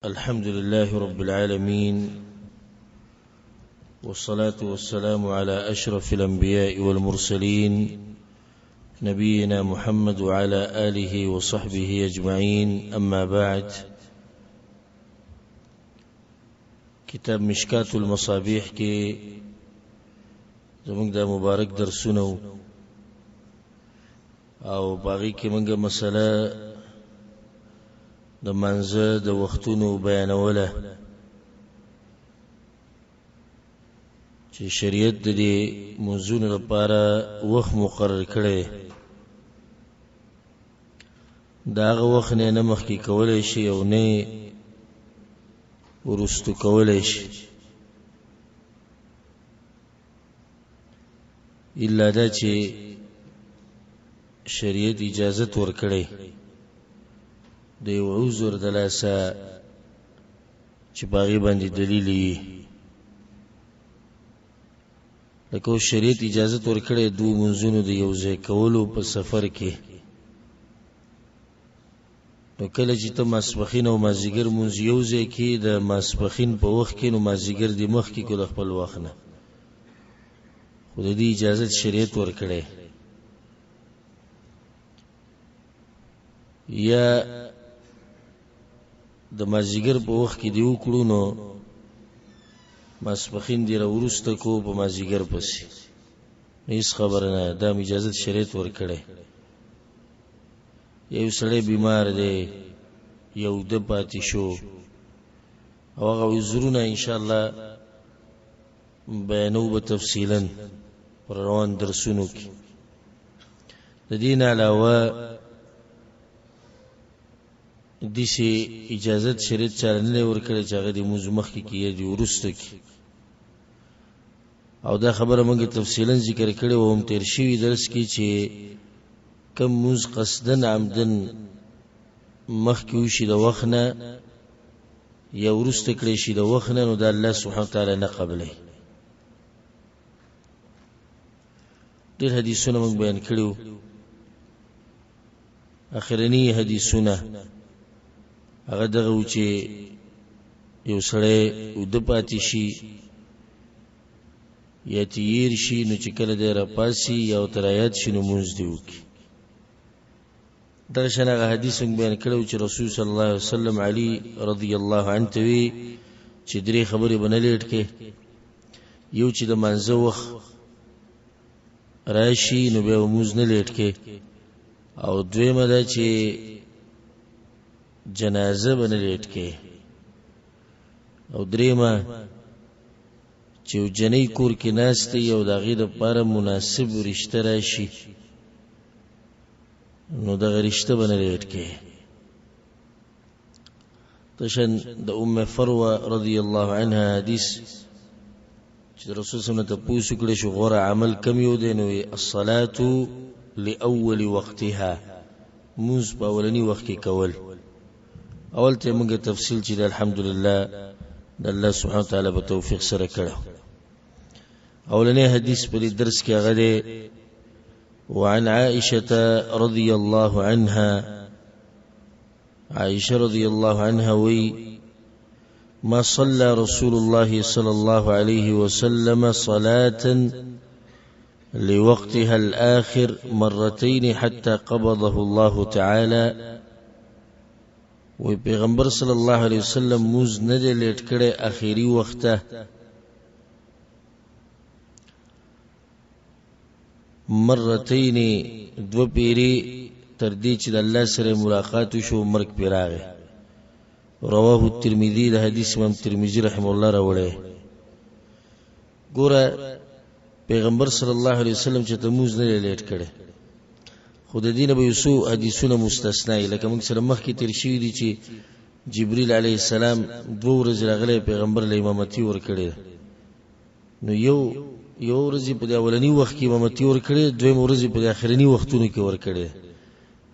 الحمد لله رب العالمين، والصلاة والسلام على أشرف الأنبياء والمرسلين، نبينا محمد وعلى آله وصحبه أجمعين. أما بعد، کتاب مشکات المصابیح کې زموږ د مبارک درسونه او باغی کې موږ مسله د منځه د وختونو بیانوله چې شریعت د دې منځونو لپاره وخت مقرر کړی، دا هغه وخت نه نه مخکې کولی شي او نه وروستو کولی شي، الا دا چې شریعت اجازت ورکړي د یو عذر د لاسه چې باغی باندې دلیل یي. لکه شریعت اجازت ورکړي دوه منځونو د یو ځای کولو په سفر کې، نو کله چې ته ماسپخین او مازیګر مونځ یو ځای کې د ماسپخین په وخت کې، نو مازیګر دی مخکې کو د خپل وخت نه، خو د دې اجازت شریعت ورکړي. یا د مازیګر په وخت کې دی وکړو، نو ماسپخین دی را وروسته کو په مازیګر پسې، هیڅ خبره نه، دا اجازت شریعت ورکړي. یو سړی بیمار دی، یو د پاتې شو، او هغه عذرونه ان شاء الله بیانو به تفصیلا پر روان درسونو کې. د دین علاوه داسې اجازت شریعت چاله نه ورکړی چې هغه د لمونځ مخکې کې یا د وروسته کې. او دا خبره موږ تفصیلا ذکر کړې وه هم تېر شوي درس کې چې کوم مونځ قصدن عمدن مخکې وشي د وخت نه یا وروسته کړی شي د وخت نه، نو د الله سبحانه وتعالی نه قبلوي. ډېر حدیثونه موږ بیان کړي وو. اخرني حدیثونه هغه دغه و چې یو سړی اوده پاتې شي یا تیر شي، نو چې کله دی راپاسي یا ورته رایاد شي نو مونځ دې وکړي. دغه شان هغه حدیث موږ بیان کړی چې رسول صلی الله علیه وسلم علی رضی الله عنه ته وی چې درې خبرې به نه لیټ کې، یو چې د مانځه وخت راشي نو بیا مونځ نه لیټ کې، او دویمه ده چې جنازه به نه لیټ کې، او دریمه چې یو جنۍ کور کې ناست دی او د هغې دپاره مناسب رشته راشي نو دغه رشته به نه لیټ کې. تشن د ام فروه رضی الله عنها حدیث چې رسول صلی الله علیه وسلم تپوس وکړي شو غوره عمل کم یو دی، نو الصلاة لأول وقتها، مونځ په اولني وخت کې کول. اول ته موږ تفصیل چې الحمدلله د الله سبحانه وتعالی په توفیق سره کړو. اولنې حدیث په دې درس کې هغه دی، وعن عائشة رضي الله عنها، عائشة رضي الله عنها وی ما صلى رسول الله صلى الله عليه وسلم صلاة لوقتها الآخر مرتين حتى قبضه الله تعالى. وی پیغمبر صلی الله علیه وسلم موز نه دی لیټ کړی اخیری وخته مرتين دو پیری، تر دې چې د الله سره ملاقات وشو، مرګ پرې راغی. رواه الترمذي، د حدیث امام ترمذي رحمه الله راوړی. ګوره پیغمبر صلی الله علیه وسلم چې ته موز نه لیټ کړي، خو د دین به یو څو حدیثونه مستثنا، لکه موږ سره مخکې تیر شوي دي چې جبرئیل علیه السلام دوه ورځې راغلی پیغمبر له امامتي ورکړې، نو یو یو ورځ په اولنی وخت کې امامتي ورکړې، دویم ورځ په اخرنی وختونو کې ورکړې،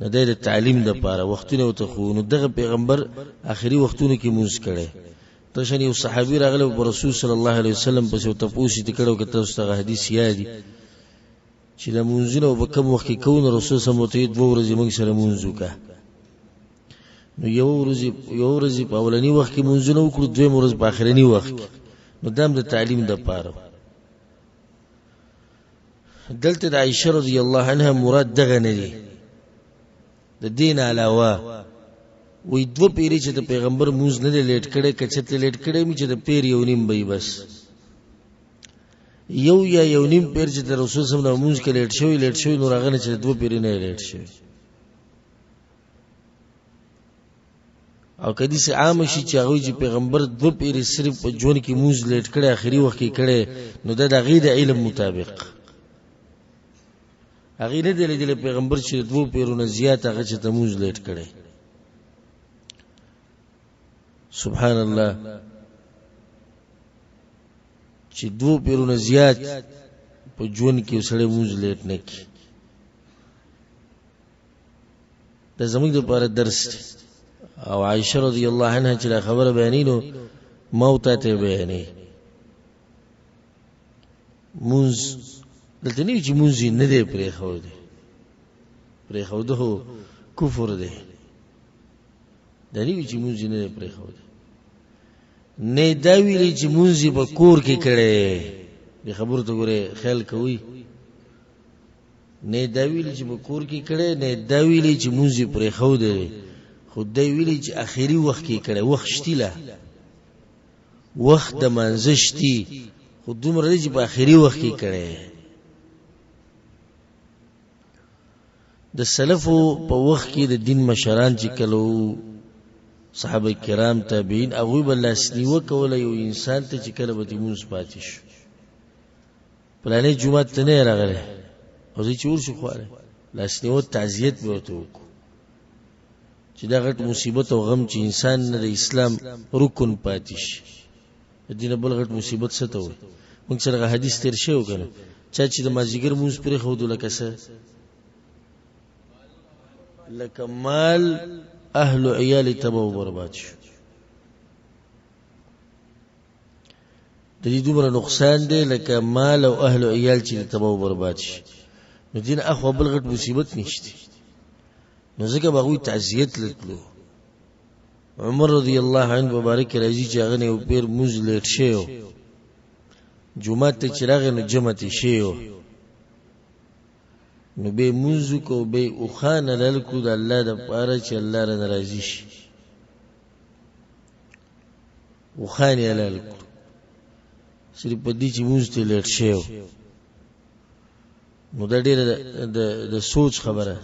نو د تعلیم د پاره وختونه ته خو نو دغه پیغمبر اخري وختونو کې مونږ کړي. تشن یو صحابي راغلی پر رسول صلی الله علیه وسلم پسې تپوسی ته کړو، که تاسو ته حدیث یادي چې د مونځونه په کوم وخت کې کوو، نو رسول صلی الله علیه وسلم دوه ورځې موږ سره مونځ وکړه. نو یو ورځ یو ورځ په اولنی وخت کې منځونه وکړو، دویم ورځ په اخرنی وخت کې. نو دا هم د تعلیم د پاره. دلته د عائشه رضی الله عنها مراد دغه نه دی، د دین علاوه وی دوه پیری چې د پیغمبر موز نه دی لیټ کړي، که چېرته لیټ کړي می چې د پیر یو نیم به بس یو یا یو نیم پیر چې د رسول صلی الله علیه وسلم موز کې لیټ شوی لیټ شوی، نور هغه نه چې دوه پیری نه لیټ شوی. او کدی سه عام شي چې هغه چې پیغمبر دوه پیری صرف په ژوند کې موز لیټ کړي اخري وخت کې کړي، نو دا د غي د علم مطابق هغه نه دی لیدلی پیغمبر چې دوه پیرونه زیات هغه چې تموز لیټ کړي. سبحان الله، چې دوه پیرونه زیات په ژوند کې سړی موز لیټ نه کی، دا زموږ لپاره درس دی. او عائشه رضی الله عنها چې دا خبره بیانې نو ما او تا ته بیانې. مونځ دلته نه چې مونځ یې نه دی پرېښودی، پرېښوده خو کفر دی. دا نه وي چې مونځ یې نه دی پرېښودی، نه دا ویلي چې مونځ یې په کور کې کړی. دې خبرو ته ګورې خیال کوئ، نه دا ویلي چې په کور کې کړی، نه دا ویلي چې مونځ یې پرېښودی دی، خو دا ویلي چې اخري وخت کې کړی. وخت شتي لا، وخت د مانځه شتي، خو دومره دی چې په اخري وخت کې کړی. د سلفو په وخت کې د دین مشران چې کله وو، صحابه کرام، تابعین، هغوی به لاسنیوه کوله یو انسان ته چې کله به ترې لمونځ پاتې شو، پلانې جومات ته نه راغلی او زه چې ورشو خواله لاسنیوه تعزیت به ورته وکړو چې دا غټ مصیبت او غم چې انسان نه د اسلام رکن پاتې شي، د دې نه بل غټ مصیبت څه ته وایي؟ موږ سره هغه حدیث تېر شوی و که نه، چا چې د مازدیګر لمونځ پرېښودو لکه څه؟ لکه مال، اهل او عیال یې تباه او برباد شو. د دې دومره نقصان دی لکه مال او اهل او عیال چې تباه او برباد شي. نو دین اخوا بل غټ مصیبت نشته، نو ځکه به هغوی تعزیت لتلو. عمر رضی الله عنه مبارک راځي چې هغه نه یو پیر موز لیټ شوی و، جومات ته چې راغی نو جمع ته شوی و، نو به یې مونځ وکړو، به یې اوښان حلال کړو د الله دپاره چې الله رانه راضي شي. اوښان یې حلال کړو صرف په دې چې مونځ ته لیټ شوی و. نو دا ډېره د سوچ خبره.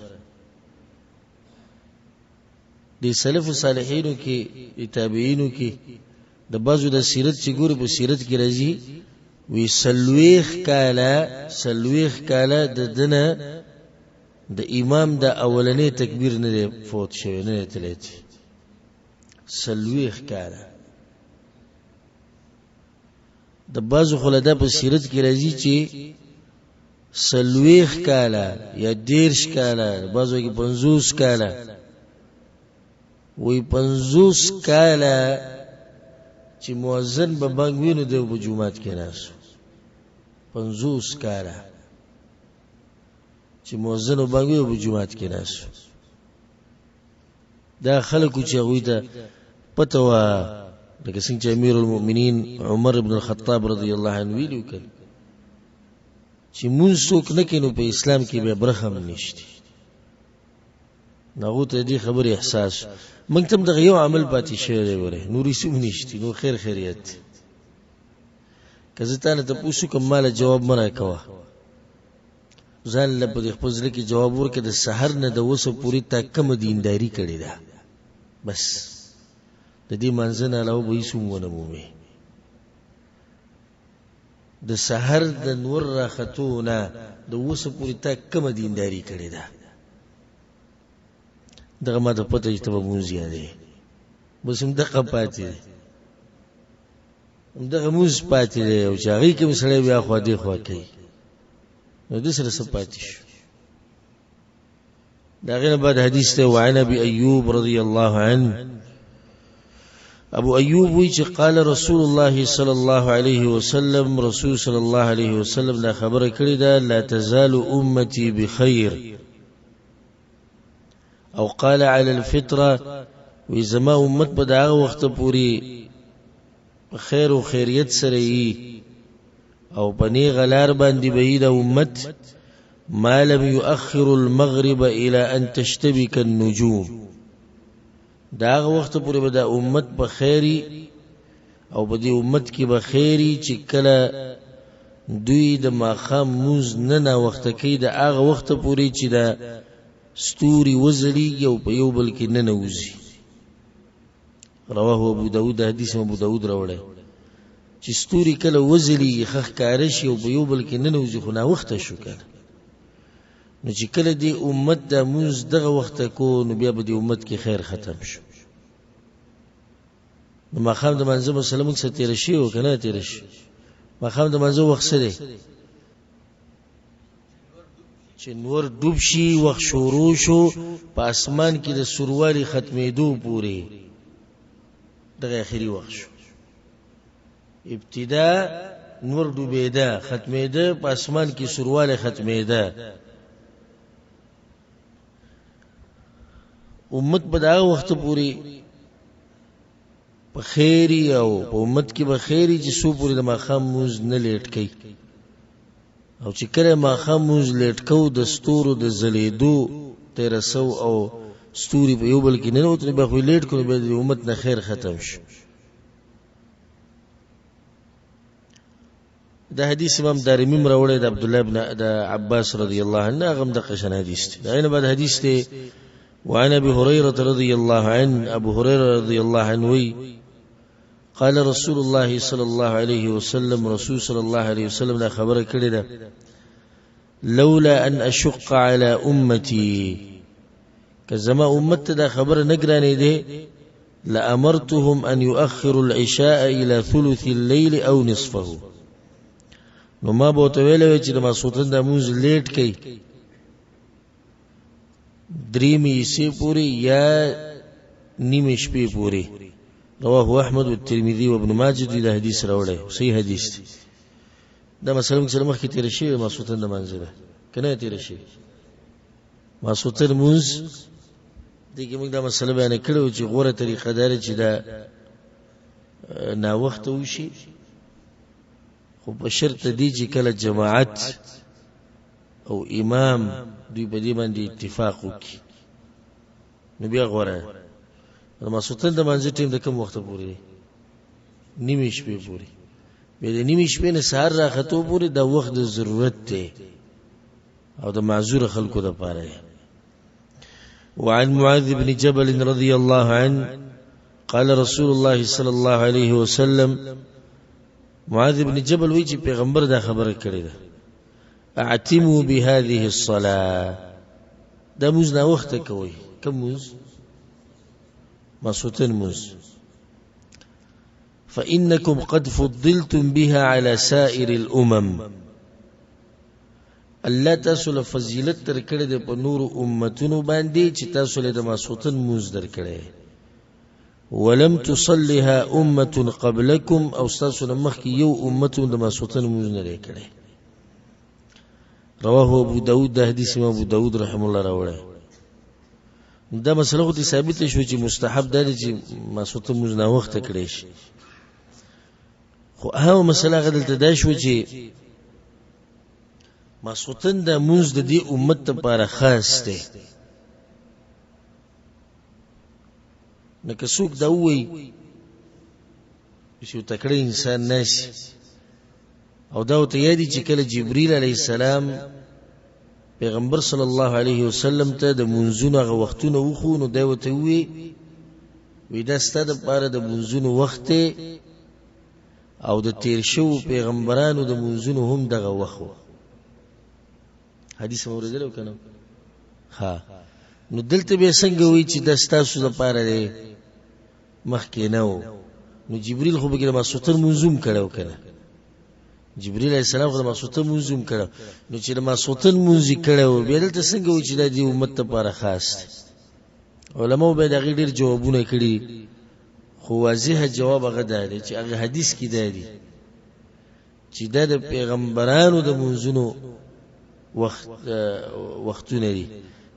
د سلف صالحینو کې، د تابعینو کې د بعضو د سیرت چې ګوري په سیرت کې راځي وی سلويخ کاله، سلويخ کاله د دنه د امام د اولنې تکبیر نه دی فوت شوی، نه دی تللی. سلويخ کاله د بعضو خو له دا په سیرت کې راځي چې سلويخ کاله یا 30 کاله، بعضو کې 50 کاله، وی 50 کاله چې مؤذن به بانګ وینو دی په جومات کې ناست. 50 کاله چې مؤذن بانګ وینو په جومات کې ناست. دا خلکو چې هغوی ته پته وه، لکه څنګه چې امیر المؤمنین عمر ابن الخطاب رضی الله عنه ویلي وکړ چې مونځ څوک نه کوي نو په اسلام کې بیا برخه هم نشته. نو هغو ته دې خبرې احساس. موږ ته هم دغه یو عمل پاتې شوی دی، ګورې نور هېڅ هم نشته، نور خیر خیریت دی. که زه تا نه تپوس وکړم ما له جواب مه راکوه، ځان له په خپل زړه کې جواب ورکړه، د سحر نه د اوسه پورې تا کومه دینداري کړې ده، بس د دې مانځه نه علاوه به هېڅ هم ونه مومې. د سحر د نور راختو نه د اوسه پورې تا کومه دینداري کړې ده، دغه ما ته پته چې ته به مونځ یادې، بس همدغه پاتې دی، همدغه مونځ پاتې دی. او چې هغې کې هم سړی بیا خوا دې خوا کوي، نو دې سره څه پاتې شو؟ د هغې نه بعد حدیث دی وعن ابي ایوب رضی الله عنه، ابو ایوب وی چې قال رسول الله صلی الله علیه وسلم، رسول صلی الله علیه وسلم دا خبره کړې ده، لا تزال امتي بخیر، او قال على الفطره. وی زما امت په دغه وخت پوری په خیر او خیریت سره یي او په نیغه لار باندې به یي د امت، ما لم يؤخر المغرب الى ان تشتبك النجوم. دا هغه وخت پورې به دا امت په خیری او په دې امت کې به خیری چې کله دوی د ماښام مونځ نه ناوخته کوي، د هغه وخت پورې چې دا ستوري وځلېږي او په یو بل کې ننوځي. رواه ابو داود، د حدیث ابو داود راوړی چې ستوري کله وځلېږي، ښه ښکاره شي او په یو بل کې ننوځي، خو ناوخته شو که نه. نو چې کله دې امت دا مونځ دغه وخته کو، نو بیا به دې امت کې خیر ختم شو. نو ماښام د مانځه مسله موږ سره تېره شوې وه که نه تېره شوې؟ ماښام د مانځه وخت څه دی؟ چې نور ډوب شي، وخت شروع شو، په اسمان کې د سوروالي ختمېدو پورې دغه اخري وخت شو. ابتدا نور ډوبېده، ختمېده، په اسمان کې سوروالی ختمېده. امت به د هغه وخت پورې په خیری او په امت کې به خیری چې څو پورې د ماښام مونځ نه لیټ کوي، او چې کله ماښام مونځ لیټ کو د ستورو د ځلېدو ته رسو او ستوري په یو بل کې ننوتل، بیا خو یې لیټ کړو، بیا د امت نه خیر ختم شو. دا حدیث امام دارمی راوړی د عبد الله ابن د عباس رضی الله عنه، هغه هم دغه شان حدیث دی. دا نه بعد حدیث دی وعن ابي هريره رضي الله عنه، ابو هريره رضي الله عنه وی قال رسول الله صلى الله عليه وسلم، رسول صلى الله عليه وسلم دا خبره کړې ده، لولا ان اشق على امتي، که زما امت ته دا خبره نه ګرانېدې، لأمرتهم أن يؤخروا العشاء إلى ثلث الليل أو نصفه. نو ما به ورته ویلی وی چې د ماسخوتن دا مونځ لیټ کړئ دریمې حصې پورې یا نیمې شپې پورې. رواه احمد والترمذي وابن ماجه. دوی دا حدیث راوړی، صحیح حدیث دی. دا مسله موږ سره مخکې تېره شوې، ماسخوتن د لمانځه ده که نه تېره شوې؟ ماسخوتن لمونځ دې کې موږ دا مسله بیان کړې وه چې غوره طریقه دا ده چې دا ناوخته وشي، خو په شرط دی چې کله جماعت او امام دوی په دې باندې اتفاق وکړي نو بیا غوره. د ماسخوتن د مانځه ټیم د کوم وخته پورې دی؟ نیمې شپې پورې. بیا د نیمې شپې نه سهار راختو پورې دا وخت د ضرورت دی او د معذور خلکو لپاره دی. وعن معاذ بن جبل رضي الله عنه قال رسول الله صلى الله عليه وسلم، معاذ بن جبل وی چې پیغمبر دا خبره کړې ده، اعتموا بهذه الصلاه، دا موږ نه وخت کوي. کوم موږ؟ ماسوتن موږ. فإنكم قد فضلتم بها على سائر الأمم، الله تاسو له فضیلت درکړی دی په نورو امتونو باندې چې تاسو له د ماسخوتن لمونځ درکړی. ولم تصلها امه قبلكم، او ستاسو نه مخکې یو امت هم د ماسخوتن لمونځ نه دی کړی. رواه ابو داود، د حدیث امام ابو داود رحم الله راوړی. دا مسله خو دې ثابته شو چې مستحب دا دی چې ماسخوتن لمونځ ناوخته کړی شي، خو هغه مسله هغه دلته دا شو چې ماسخوتن دا مونځ د دې امت لپاره خاص دی. نو که څوک دا ووایي چې یو تکړه انسان ناسي او دا ورته یادي چې کله جبریل علیه السلام پیغمبر صلی الله علیه وسلم ته د منځونو هغه وختونه وښو، نو دی ورته ووایي وی دا ستا دپاره د منځونو وخت دی او د تیر شوو پیغمبرانو د منځونو هم دغه وخت و. حدیث مو اورېدلی که نه؟ ها، نو دلته بیا څنګه وایي چې دا ستاسو دپاره دی، مخکې نه و؟ نو جبریل خو پکې د ماسخوتن لمونځ هم کړی و که نه؟ جبریل علیه السلام خو د ماسخوتن لمونځ هم کړی، نو چې د ماسخوتن لمونځ یې کړی و، بیا دلته څنګه وایي چې دا دې امت لپاره خاص دی؟ علماو به د هغې ډېر جوابونه کړي، خو واضح جواب هغه دا دی چې هغه حدیث کې دا دی چې دا د پیغمبرانو د منځونو وخت وختونه دي.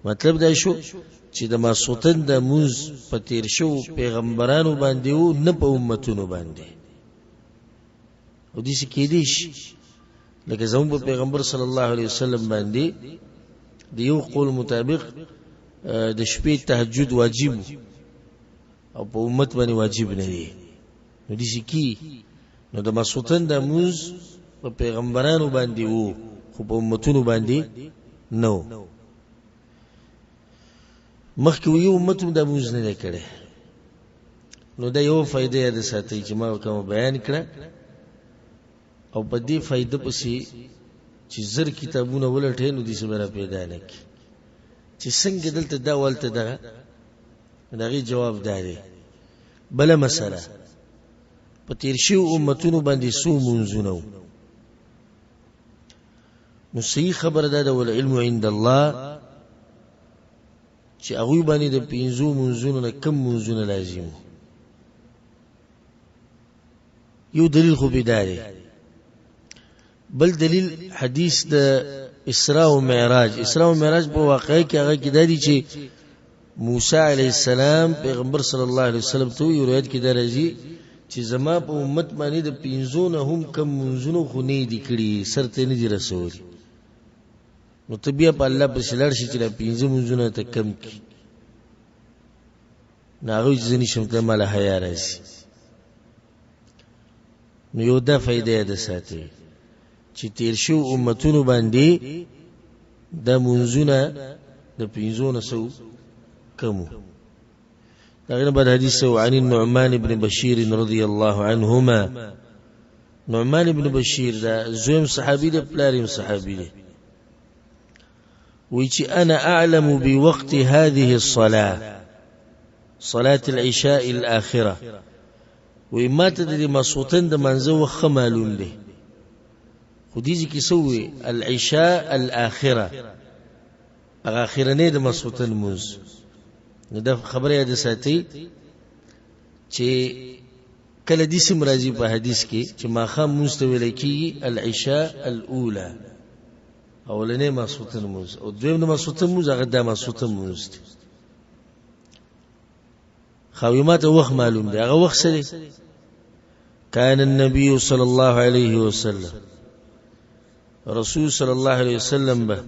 مطلب دا شو چې د ماسوتن د مونځ په تیر شو پیغمبرانو باندې وو، نه په امتونو باندې. او داسې کېدی شي لکه زموږ په پیغمبر صلی الله علیه وسلم باندې د یو قول مطابق د شپې تهجد واجب او په امت باندې واجب نه دی. نو داسې کی نو د ماسوتن د مونځ په پیغمبرانو باندې وو، خو په امتونو باندې نه وو. مخکې یو امت هم دا مونځ نه دی کړی. نو دا یو فایده یاد ساتئ چې ما کومه بیان کړه، او په دې فایده پسې چې زر کتابونه ولټې نو داسې به را پیدا نه کړي چې څنګه دلته دا والته دغه. د هغې جواب دا دی. بله مسله، په تېر شویو امتونو باندې څو مونځونه وو؟ نو صحیح خبره ده ده والعلم عند الله چې هغوی باندې د پنځو مونځونو نه کم مونځونه لازم وو. یو دلیل خو به دا دی. بل دلیل حدیث د اسراء او معراج. اسراء او معراج په واقعې کې هغه کې دا دی چې موسی علیه السلام پیغمبر صلی الله علیه وسلم ته یو روایت کې دا راځي چې زما په امت باندې د پنځو نه هم کم مونځونه خو نه دي کړي، سر ته نه دي رسولي. نو ته بیا په الله پسې لاړ شي چې دا پنځه مونځونه ته کم کړي. نو هغوی چې زه نشم تللی، ماله حیا راځي. نو یو دا فایده یې د ساتي چې تیر شو امتونو باندې دا منځونه د پنځو نه سو کمو. دغه بعد حدیث عن النعمان ابن بشیر رضی الله عنهما. نعمان ابن بشیر دا زویم صحابي دی، پلاریم صحابي دی. وی چې انا اعلم بوقت هذه الصلاه، صلاه العشاء الاخره. وی ماته د دې ماسوتن د منځه وخت معلوم دی، خو دې ځکه سوې العشاء الاخره، هغه اخرنې د ماسوتن مونځ. نو دا خبره یاد ساتي چې کله دې سم راځي په حدیث کې چې ماښام مونځ ته ویل کېږي العشاء الاولى، اولنې ماسوتن مونځ، او دویم د ماسوتن مونځ هغه د ماسوتن مونځ دی. خو ما ته وخت معلوم دی، هغه وخت څه دی؟ كان النبي صلى الله عليه وسلم، رسول صلى الله عليه وسلم به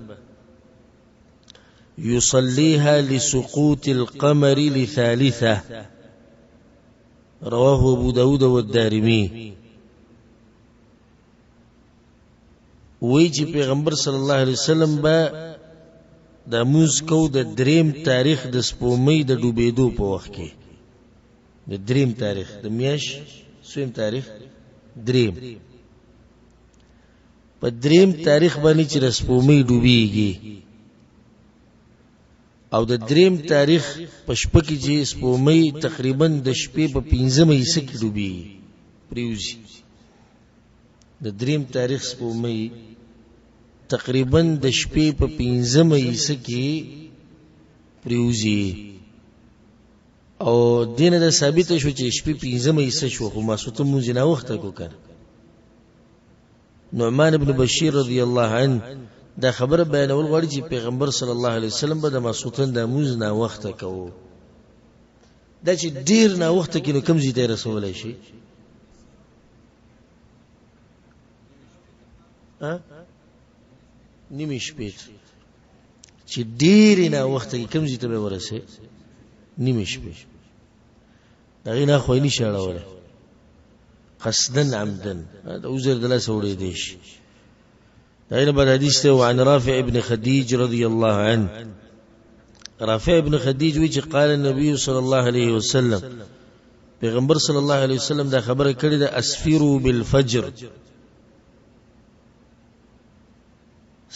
يصليها لسقوط القمر لثالثة، رواه أبو داود والدارمي. وی چې پیغمبر صلی الله علیه وسلم به د موز کو د دریم تاریخ د سپومۍ د ډوبېدو په وخت کې، د دریم تاریخ د میاش سویم تاریخ دریم، په دریم تاریخ باندې چې د سپومۍ ډوبېږي او د دریم تاریخ په شپه کې چې سپومۍ تقریبا د شپې په پنځمه حصه کې ډوبېږي پریوځي، د دریم تاریخ سپومۍ تقریبا د شپې په پنځمه حصه کې پریوځي. او دینه د ثابت شو چې شپې پنځمه حصه شو، خو ماسوته مونږ نه وخت کو کنه. نعمان ابن بشیر رضی الله عنه دا خبره بیانول غواړي چې پیغمبر صلی الله علیه وسلم به د ماسوتن د مونږ نه وخت کوو. دا چې ډیر نه وخت کې نو کم ځای ته رسولای شي؟ ها، نیمې شپې ته چې ډېرې ناوخته کې کوم ځای ته به ورسې؟ نیمې شپې. د هغې نه خو یې نشي اړولی قصدا عمدا، د عذر د لاسه وړېدی شي. د هغې نه بعد حدیث دی وعن رافع ابن خدیج رضی الله عنه. رافع ابن خدیج وی چې قال النبي صلی الله علیه وسلم، پیغمبر صلی الله علیه وسلم دا خبره کړې ده، اسفروا بالفجر،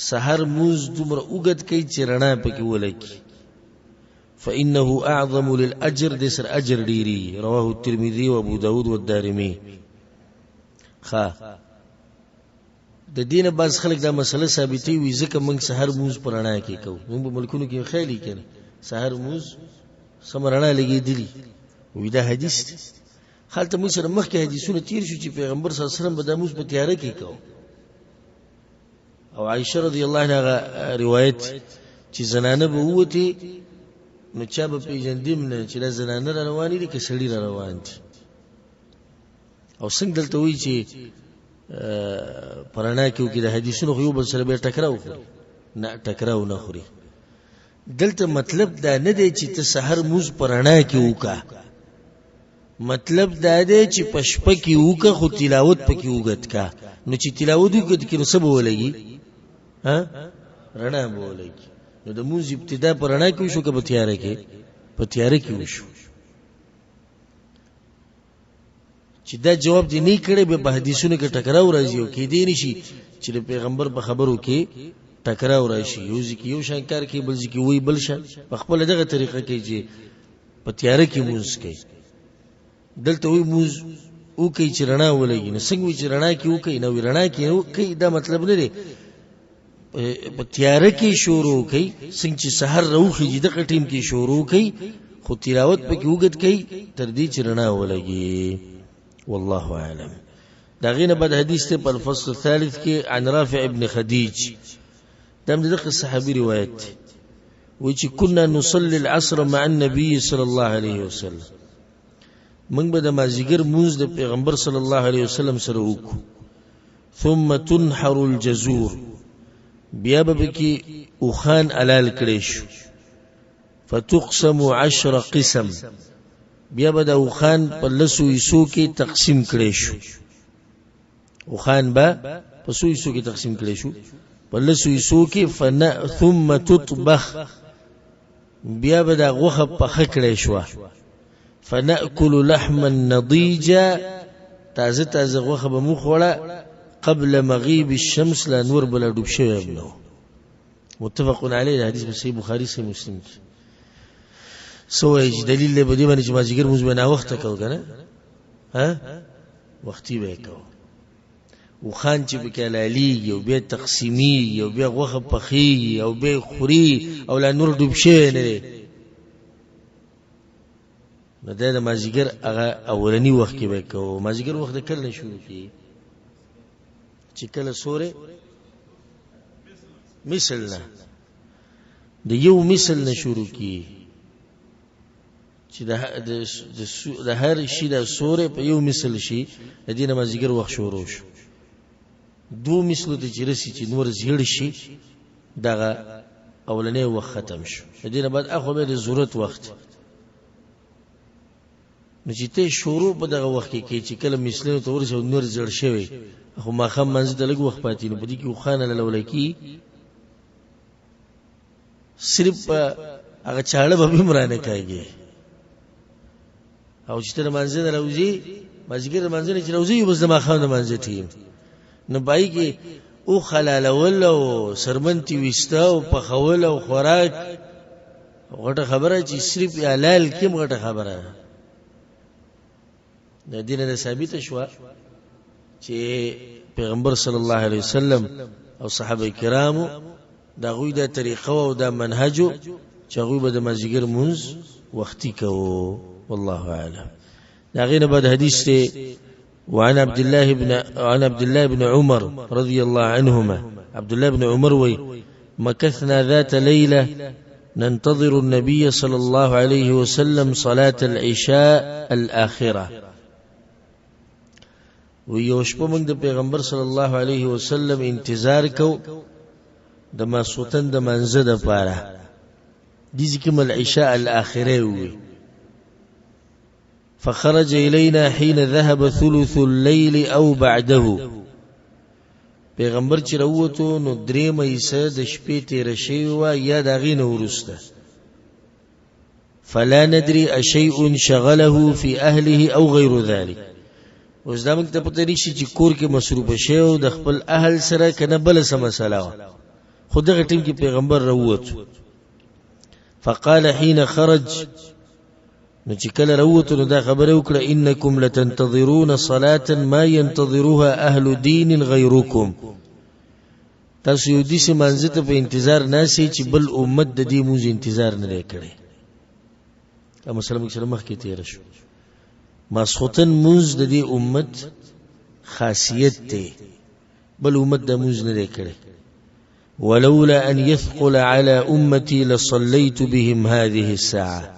سحر موز دومره اوږد کوي چې رڼا پکې ولګي، فإنه أعظم للأجر، د سر اجر ډیری. رواه الترمذي وابو داود والدارمي. خا د دینه باز خلک دا مسله ثابتې وي، ځکه موږ سحر موز پر رڼا کې کوو. موږ په ملکونو کې خیالي کنه سحر موز سم رڼا لګېدلی وي. دا حدیث دی. هلته موږ سره مخکې حدیثونه تیر شو چې پیغمبر صلی الله علیه وسلم به دا موز په تیاره کې کوو. او عائشه رضی الله عنها روایت چې زنانه به ووتې نو چا به پېژندیم نه چې دا زنانه را روانې دي که سړي را روان دي. او څنګه دلته وایي چې په رڼا کې وکړي، د حدیثونو خو یو بل سره بیا ټکراو خوري، نه ټکراو نه خوري. دلته مطلب دا نه دی چې ته سحر موز په رڼا کې وکړه، مطلب دا دی چې په شپه کې وکړه خو تلاوت پکې اوږد کا. نو چې تلاوت اوږد کړي نو څه به ولګي؟ ها، رڼا به ولګي. نو د مونځ ابتدا په رڼا کې وشو که په تیاره کې؟ په تیاره کې وشو. چې دا جواب دی نه کړي به په حدیثونو کې ټکراو راځي، او کې دی نشي چې د پیغمبر په خبرو کې ټکراو راشي. یو ځکه یو شان کار کوي، بل ځکه وی بل شان په خپل دغه طریقه کې چې په تیاره کې مونږ کوي. دلته وی مونږ او کوي چې رڼا ولګي، نو څنګه وی چې رڼا کې او کوي؟ نو رڼا کې او کوي دا مطلب نه دی، په تیاره کې شروع کوي. څنګه چې سحر راوخیږي دغه ټیم کې شروع کوي، خو تلاوت پکې اوږد کوي تر دې چې رڼا ولګي. والله اعلم. دا غینه بعد حدیث ته په الفصل الثالث کې عن رافع ابن خدیج، دا هم دغه صحابي روایت دی، وایي چې كنا نصلي العصر مع النبي صلى الله عليه وسلم، موږ به د مازیګر مونځ د پیغمبر صلی الله علیه وسلم سره وکړو. ثم تنحر الجزور، بیا به پکې اوښان حلال کړی شو. فتقسم 10 قسم، بیا به د اوښان په لسو حصو کې تقسیم کړی شو. اوښان به په څو حصو کې تقسیم کړی شو؟ په لسو حصو کې. ثم تطبخ، بیا به دا غوښه پخه کړی شوه. فنأکل لحما نضیجا، تازه تازه غوښه به مو خوړه قبل مغیب الشمس، لا نور به لا ډوب شوی هم نه و. متفق علیه. دا حدیث په صحیح بخاري صحیح مسلم کې. څه وایي چې دلیل دی په دې باندې چې مازدیګر مونځ به ناوخته کوو که نه؟ ها، وختي به یې کوو. اوښان چې پکې حلالېږي او بیا تقسیمېږي او بیا غوښه پخېږي او بیا خوري او لا نور ډوب شوی نه دی، نو دا د مازدیګر هغه اولني وخت کې به کوو. مازدیګر وخت د کله نه شروع کېږي؟ چې کله سورې مثل نه، د یو مثل نه شروع کېږي، چې د هر شي د سورې په یو مثل شي، د دې نه مازدیګر وخت شروع شو. دوو مثلو ته چې رسي چې نور زیړ شي، دغه اولنی وخت ختم شو. د دې نه بعد اخو به د ضرورت وخت، نو چې ته شروع په دغه وخت کې کې چې کله مثلونو ته ورسې او نور زړ شوی، خو ماښام منځ ته لږ وخت پاتې، نو په دې کې اوښان حلالول کېږي. صرف هغه چاړه به هم رانه کاږي. او چې ته د مانځه نه راوځې، مازدیګر د مانځه نه چې راوځې، بس د ماښام د مانځه ټیم، نو پای کې اوښ حلالول او سرمن ترې ویسته او پخول او خوراک غټه خبره چې صرف حلال کیم غټه خبره ده. د دې نه ثابته شوه چې پیغمبر صلی الله علیه وسلم او صحابه کرامو د هغوی دا طریقه او دا منهج چې هغوی به د مازدیګر مونځ وختي کوو. والله اعلم. د هغې نه بعد حدیث دی وعن عبد الله بن عن عبد الله بن عمر رضي الله عنهما، عبد الله بن عمر وی مكثنا ذات ليلة ننتظر النبي صلى الله عليه وسلم صلاة العشاء الآخرة. و یو شپه موږ د پیغمبر صلی الله علیه وسلم انتظار کو د ماسوتن د منځه د پاره، دې ځکه مل عشاء الاخره وي. فخرج إلينا حين ذهب ثلث الليل أو بعده، پیغمبر چې راووتو نو درېیمه حصه د شپې تېره شوې وه یا د هغې نه وروسته. فلا ندري أشيء شغله في أهله أو غير ذلك. اوس دا موږ ته پته نشي چې کور کې مصروف شوی او د خپل اهل سره که نه بله څه مسله وه، خو دغه ټیم کې پیغمبر راووتو. فقال حين خرج، نو چې کله راووتو نو دا خبره وکړه انکم لتنتظرون صلاة ما ينتظرها اهل دین غیرکم، تاسو یو داسې مانځه ته په انتظار ناست یئ چې بل امت د دې مونځ انتظار نه دی کړی. دا مسله موږ سره مخکې تېره شو. ماسخوتن مونځ د دې امت خاصیت دی، بل امت دا مونځ نه دی کړی. ولولا أن يثقل على أمتي لصليت بهم هذه الساعة.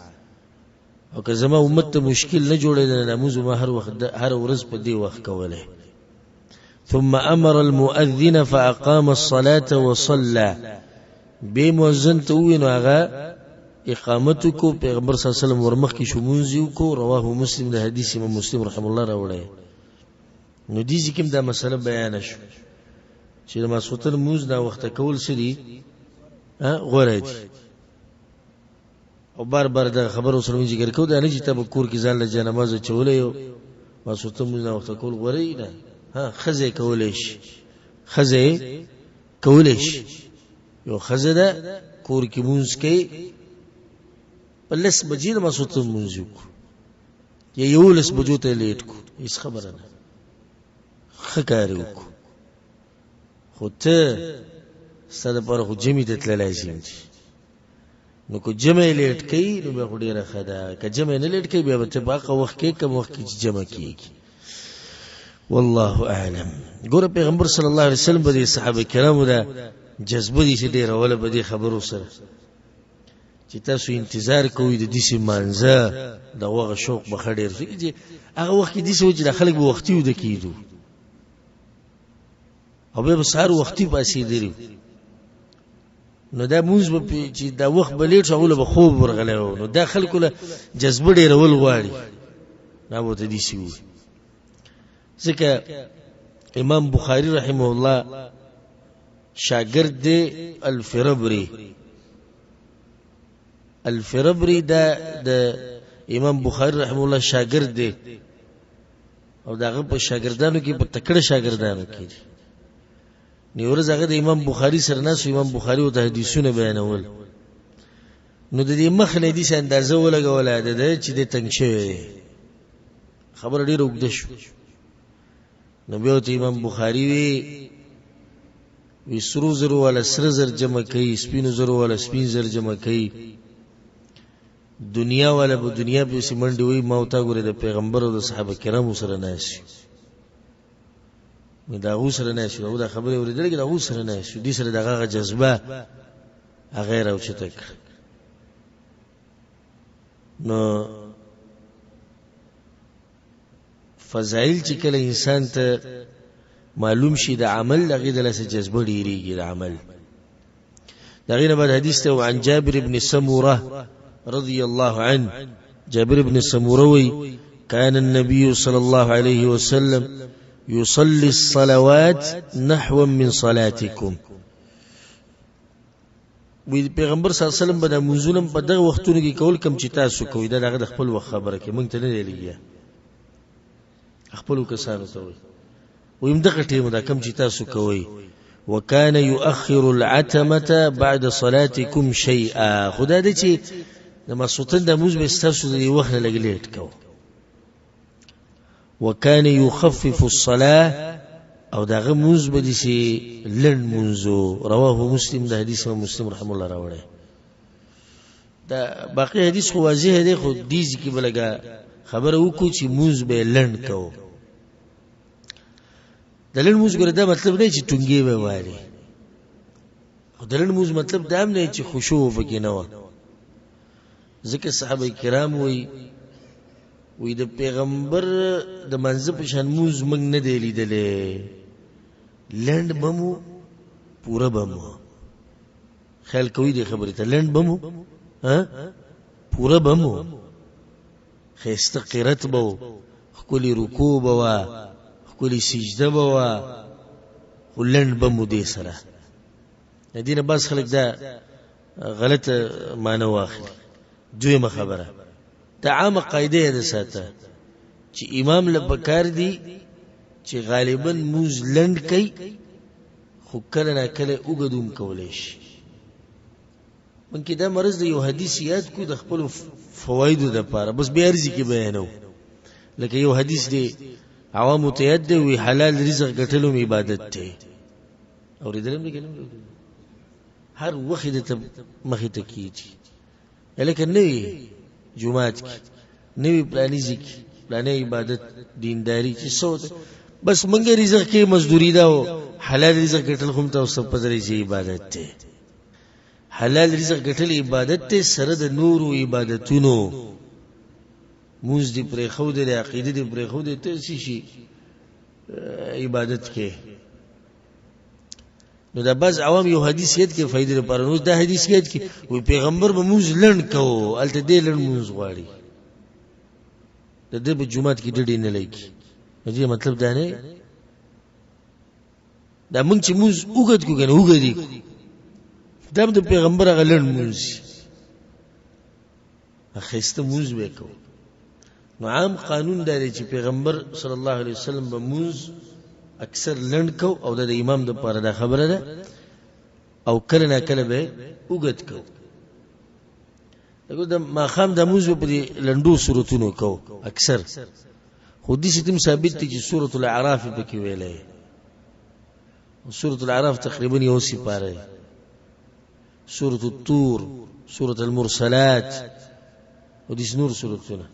او که زما امت ته مشکل نه جوړېدل، لمونځ ما هر وخت هر ورځ په دې وخت کولی. ثم امر المؤذن فاقام الصلاه وصلى. به مؤذن ته ووی، نو هغه اقامت کو، پیغمبر صلی الله علیه وسلم ورمخ کې شو، مونځ یې وکړو. رواه مسلم. د حدیث امام مسلم رحم الله راوړی. نو دې ځای کې دا مسله بیان شو چې د ماسخوتن مونځ نا وخته کول څه دي؟ غوره دي. او بار بار دا خبرو سره مونږ ذکر کوو، دا نه چې ته به کور کې ځان له جانماز اچولی یو، ماسخوتن مونځ نا وخته کول غوره دي نه. ها، ښځه کولی شي، ښځه کولی شي. یو ښځه ده کور کې مونځ کوي، په 10 بجې د ماسخوتن مونځ وکړو یا 11 بجو ته لیټ کو، هیڅ خبره نه، ښه کار یې وکړو. خو ته ستا دپاره خو جمعې ته تللی لازم دي، نو که جمع یې لیټ کوي نو بیا خو ډېره ښه ده، که جمع یې نه لیټ کوي بیا به ته په هغه وخت کې کوم وخت کې چې جمع کېږي. والله اعلم. ګوره پیغمبر صلی الله علیه وسلم به د صحابه کرامو دا جذبه دي چې ډېره وله په دې خبرو سره چې تاسو انتظار کوئ د داسې مانځه د هغه شوق به ښه ډېر شي، چې هغه وخت کې داسې و چې د خلک به وختي وده کېدو او بیا به سهار وختي پاڅېدلي، نو دا مونځ به چې دا وخت به لیټ شو، هغو له به خوب ورغلی و. نو دا خلکو له جذبه ډېرول غواړي، دا به ورته داسې وي. ځکه امام بخاري رحمه الله شاګرد دی الفربري، الفربري دا د امام بخاري رحمه الله شاګرد دی، او داغه په شاګردانو کې په تکړه شاګردانو کې دی. نو ورځ هغه د امام بخاري سره ناست، امام بخاري ورته حدیثونه بیانول، نو د دې مخ نه داسې اندازه ولګوله د ده چې دی تنګ شوی دی، خبره ډېره اوږده شو. نو بیا ورته امام بخاري وی وی سرو زرو والا سره زر جمع کوي، سپینو زرو والا سپین زر جمع کوي، دنیا والا په دنیا پسې منډې وي، ما او تا ګورې د پیغمبر او د صحابه کرامو سره ناست یو، نو د هغو سره ناست یو، هغو دا خبرې اورېدلې که د هغو سره ناست یو، دې سره د هغه جذبه هغه یې راوچته کړه. نو فضایل چې کله انسان ته معلوم شي د عمل، د هغې د لاسه جذبه ډېرېږي د عمل. د هغې نه بعد حدیث ته عن جابر بن سمره رضی الله عنه، جابر بن سمره وی كان النبي صلى الله عليه وسلم يصلي الصلوات نحو من صلاتكم. وی پیغمبر صلی الله علیه وسلم به د منځونه په دغه وختونو کې کول کم چې تاسو کوئ. دا دغه د خپل وخت خبره کې مونږ ته نه دی لګیا، خپلو کسانو ته وایي، ویم دغه ټیم دا کم چې تاسو کوئ. وكان يؤخر العتمة بعد صلاتكم شيئا. خدا دې چې د ماسوتن د موز به ستاسو د وخت نه لږ لیټ کو. وكان يخفف الصلاة، او دغه موز به دي سي لند منزو. رواه مسلم. د حدیث مسلم رحم الله راوړی. دا باقی حدیث خو واضح دی، خو دیز کې بلګه خبره وکړو چې موز به لند کو. د لند موز ګره دا مطلب نه چې ټونګې به والي، او د لند موز مطلب دا هم نه چې خشوع پکې نه و. ځکه صحابه کرام وایي وی د پیغمبر د منځ په شان موز موږ نه دی لیدلی، لند به مو پوره به مو خیال کوي دې خبرې ته، لند به مو پوره به مو ښایسته قرت به و، ښکلې رکوع به وه، ښکلې سجده به وه، خو لنډ به مو دې سره. د دې نه بعض خلک دا غلطه معنی واخلي. دویمه خبره، دا عامه قاعده یې ساته چې امام له پکار دی چې غالبا موز لنډ کوي، خو کله نا کله اوږد هم کولی شي. مونږ دا مرض د یو حدیث یاد کو د خپل فوایدو د پاره، بس بیا ارزي کې بیانو. لکه یو حدیث دی عوامو ته یاد دی، وی حلال رزق ګټلو عبادت دی. اورېدل مې کنه، هر وخت د مخې ته کیږي، لکه نوی جماعت کې نوی پلانیزي کې پلانې عبادت دینداری چې څو بس مونږ رزق کې مزدوري دا حلال رزق ګټل هم تاسو په درې چې عبادت دی. حلال رزق ګټل عبادت دی سره د نورو عبادتونو. مونږ دې پرې خو دې عقیده دې پرې خو دې ته څه شي عبادت کې. نو دا بعض عوام یو حدیث یاد کې فائدې لپاره، نو دا حدیث یاد کې وی پیغمبر به مونږ لند کو، الته دې لند مونږ غواړي د دې په جمعات کې ډډې نه لګي. نو دې مطلب دا نه دا مونږ چې مونږ وګد کو کنه وګدي دا د پیغمبر هغه لند مونږ خسته مونږ وکاو. نو عام قانون دا دی چې پیغمبر صلی الله علیه وسلم به مونږ اکثر لند کو، او دا د امام د پاره دا خبره ده، او کله نه کله به وګد کو. دغه د ماخام د مونږ په دې لندو سورتونو کو اکثر، خو دې ستم ثابت دي چې سورۃ الاعراف پکې ویلې. سورۃ الاعراف تقریبا یو سپاره، سورۃ الطور، سورۃ المرسلات، او دې نور سورتونه.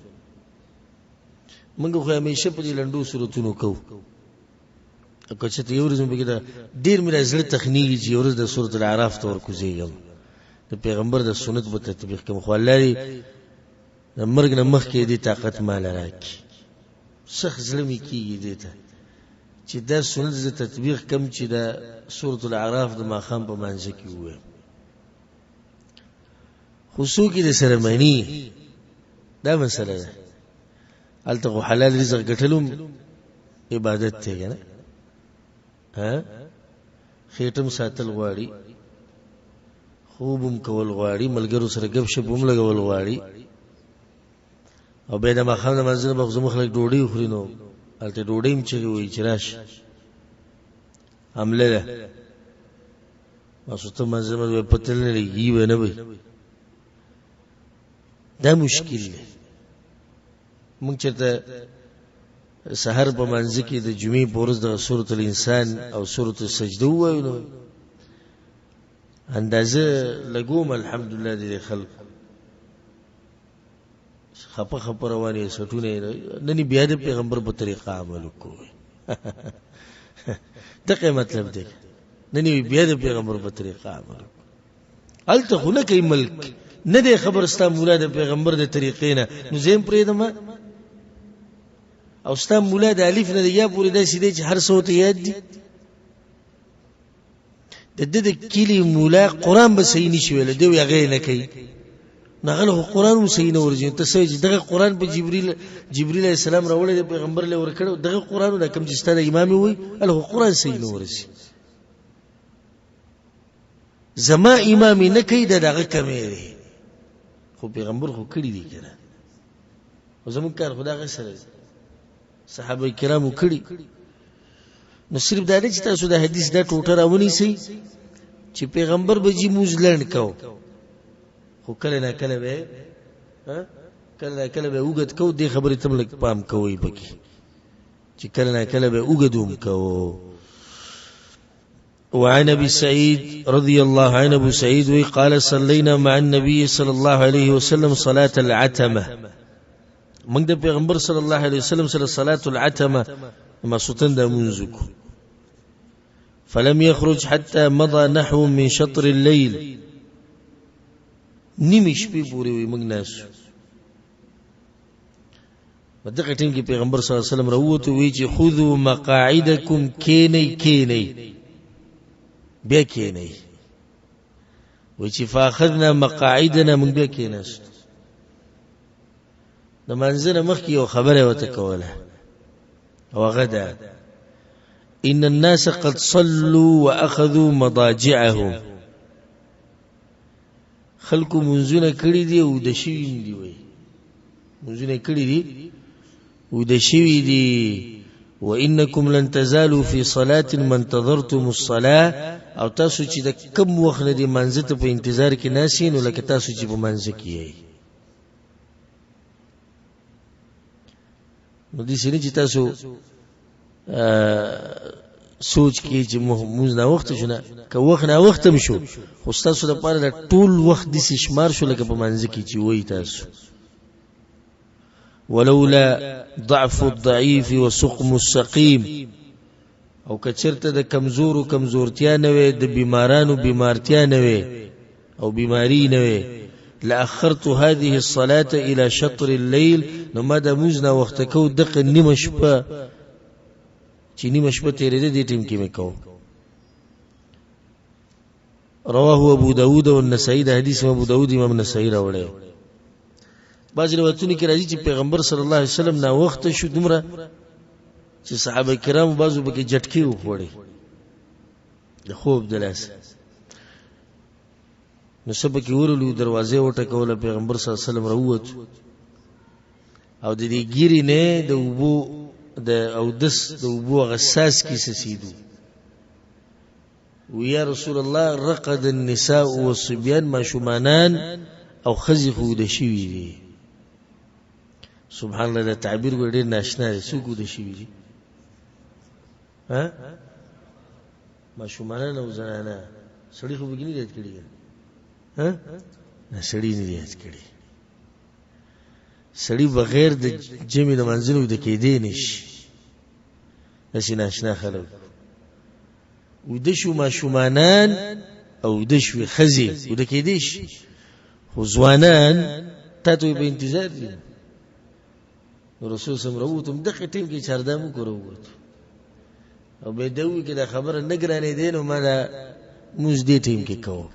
موږ خو همیشه په دې لندو سورتونو کو. که چې ته یو ورځ مې دا ډیر مې زړه تخنیږي چې یو ورځ د سورۃ الاعراف ته ورکوزیږم، د پیغمبر د سنت په تطبیق کوم، خو الله دې د مرګ نه مخکې دې طاقت مال راکړي. سخت زړه مې کېږي دې ته چې دا سنت زه تطبیق کوم چې د سورۃ الاعراف د ماښام په مانځه کې ووایم. خو څوک یې د سره مني؟ دا مسله ده. هلته خو حلال رزق ګټل هم عبادت دی که نه؟ ها، خېټه هم ساتل غواړي، خوب هم کول غواړي، ملګرو سره ګپ شپ هم لګول غواړي، او بیا د ماښام د لمانځه نه به خو زموږ خلک ډوډۍ خوري، نو هلته ډوډۍ هم چغې وایي چې راشه حمله ده، ماسوته لمانځه به پته نه لګي به نه وي. دا مشکل دی. موږ چېرته سحر په منځ کې د جمعې په ورځ د سورة الانسان او سورة السجده ووایو، نو اندازه لګوم الحمدلله دې خلک خپه خپه روان یې، سټونه یې نن بیا د پیغمبر په طریقه عمل وکړو. دغه مطلب دی، نن بیا د پیغمبر په طریقه عمل وکړو. هلته خو نه کوي ملک نه دی خبر ستا مولا د پیغمبر د طریقې نه، نو زه هم پرېږدم. او ستا مولا د الف نه د یا پورې داسې دی چې هر څه ورته یاد دي. د ده د کلي مولا قرآن به صحیح نشي ویلی، دی وایي هغه یې نه کوي، نو هغه له خو قرآن هم صحیح نه ورځي. ته څه وایې چې دغه قرآن په جبریل علیه السلام راوړی دی، پیغمبر له ورکړی، دغه قرآن دا کوم چې ستا د امام یې وایي، هله خو قرآن صحیح نه ورځي. زما امام نه کوي، دا دغه کمی دی، خو پیغمبر خو کړی دی که نه؟ خو زموږ کار خو دغه سره دی، صحابه کرامو کړي. نو صرف دا نه چې تاسو د حدیث دا ټوټه راونیسئ چې پیغمبر به جي موز لنډ کو، خو کله نه کله به کله نه کله به اوږد کو. دې خبرې ته هم لږ پام کوئ پکې چې کله نه کله به اوږد هم کو. وعن ابي سعيد رضي الله عنه، ابو سعيد قال صلينا مع النبي صلى الله عليه وسلم صلاة العتمة. من د پیغمبر صلی الله علیه وسلم سره صلاة العتمة ما سوتن د منځ کو، فلم يخرج حتى مضى نحو من شطر الليل. نیمې شپې پورې وي موږ ناس په دغه ټیم کې پیغمبر صلی الله علیه وسلم راووت، وی چې خذو مقاعدکم، کینئ کینئ بیا کینئ. وی چې فاخذنا مقاعدنا، موږ بیا کیناست. د منځنه مخکې یو خبره ورته کوله، او هغه ده ان الناس قد صلوا واخذوا مضاجعهم. خلکو منځونه کړي دي او د شوي هم دي، وایي منځونه کړي دي او د شوي دي. وانکم لن تزالوا في صلاه ما انتظرتم الصلاه. او تاسو چې د کم وخت نه دی منځ ته په انتظار کې ناسین، نو لکه تاسو چې په منځ کې یې. نو دې سینې چې تاسو سوچ کې چې موږ نه وخت شو، نه که وخت نه وخت هم شو، خو ستاسو لپاره د ټول وخت داسې شمار شو لکه په منځ کې چې وایي تاسو. ولولا ضعف الضعيف وسقم السقيم او کچرته د کمزورو کمزورتیا نه وي، د بیمارانو بیمارتیا نه وي او بیماری نه وي، لاخرت هذه الصلاه الى شطر الليل، نو ما د موز نه وخت کو دغه نیمه شپه چې نیمه شپه تیرېده دې ټیم کې مې کو. رواه ابو داود او النسائی. د حدیث ابو داود امام نسائی راوړی. بعض روایتونو کې راځي چې پیغمبر صلی الله علیه وسلم نا وخت شو دومره چې صحابه کرام بعضو پکې جټکې وخوړې د خوب د لاسه، نو څه پکې ورلو، دروازې وټکوله، پیغمبر صلی الله علیه وسلم راووت او د دې ګیرې نه د اوبو د اودس د اوبو هغه څاڅکي څڅېدو. ویا رسول الله رقد النساء والصبيان، ماشومانان او ښځې خو ویده شوي دي. سبحان الله، دا تعبیر ګوره ډېر ناشنا دی. څوک ویده شوي دي؟ ها، ماشومانان او زنانه. سړي خو پکې نه دي یاد کړي؟ ها نه، سړي نه دي یاد کړي. سړي بغیر د جمع د منځلو ویده کېدی نه شي. داسې ناشنا خلک ویده شو، ماشومانان او ویده شوې ښځې ویده کېدی شي، خو ځوانان تا ته په انتظار دي. نو رسول سم راووتم دغه ټیم کې چاردام وکړو راووتو او به ده وویل که دا خبره نه ګرانېدې نو ما دا لمونځ دې ټیم کې کوو.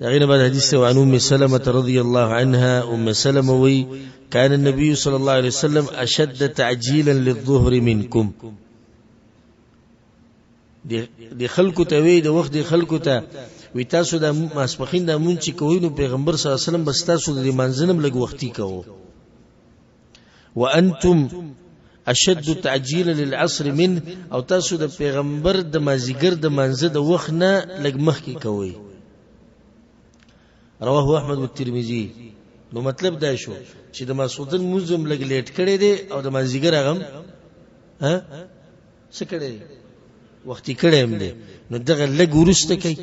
دغه بعد حدیث عن ام سلمة رضی الله عنها، ام سلمة وی كان النبي صلى الله عليه وسلم اشد تعجيلا للظهر منكم. د خلکو ته وی، د وخت د خلکو ته وی تاسو د ماسپخین د مونږ چې کوی نو پیغمبر صلی الله علیه وسلم بس تاسو د منځنم لږ وختي کوو. وانتم اشد تعجیلا للعصر منه، او تاسو د پیغمبر د مازیګر د مانځه د وخت نه لږ مخکې کوئ. رواه احمد والترمذي. نو مطلب دا شو چې د ماسخوتن لمونځ هم لږ لیټ کړی دی او د مازیګر هغه هم ها څه کړی دی، وختي کړی هم دی. نو دغه لږ وروسته کوي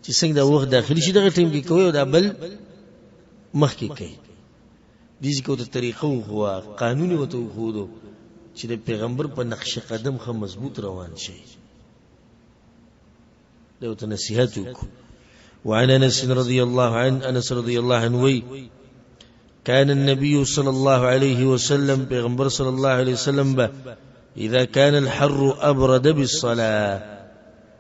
چې څنګه د وخت داخلي شي دغه ټیم کې کوي او دا بل مخکې کوي. دې ځکه ورته طریقه وښوه، قانون یې ورته وښودو چې د پیغمبر په نقش قدم ښه مضبوط روان شي. دی ورته نصیحت وکړو. وعن انس رضی الله عنه، انس رضی الله عنه وی كان النبي صلى الله عليه وسلم، پیغمبر صلی الله علیه وسلم به اذا كان الحر ابرد بالصلاه،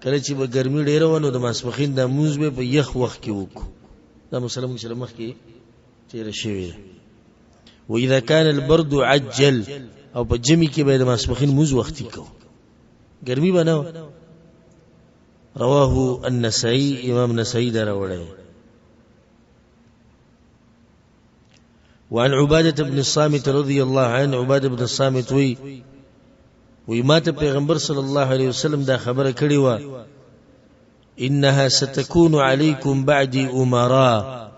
کله چې به ګرمي ډیره ونه د ماسپخین د مونځ به په یخ وخت کې وکړو. دا مسله موږ سره مخکې تیر شوی ده. واذا كان البرد عجل، او په جمی کې به د ماسپخین موز وختي کو، ګرمي به نه. رواه النسائی، امام نسائی دا راوړی. وعن عبادة بن الصامت رضي الله عنه، عبادة بن الصامت وی وی ماته پیغمبر صلی الله علیه وسلم دا خبره کړې وه، انها ستكون عليكم بعدي امراء،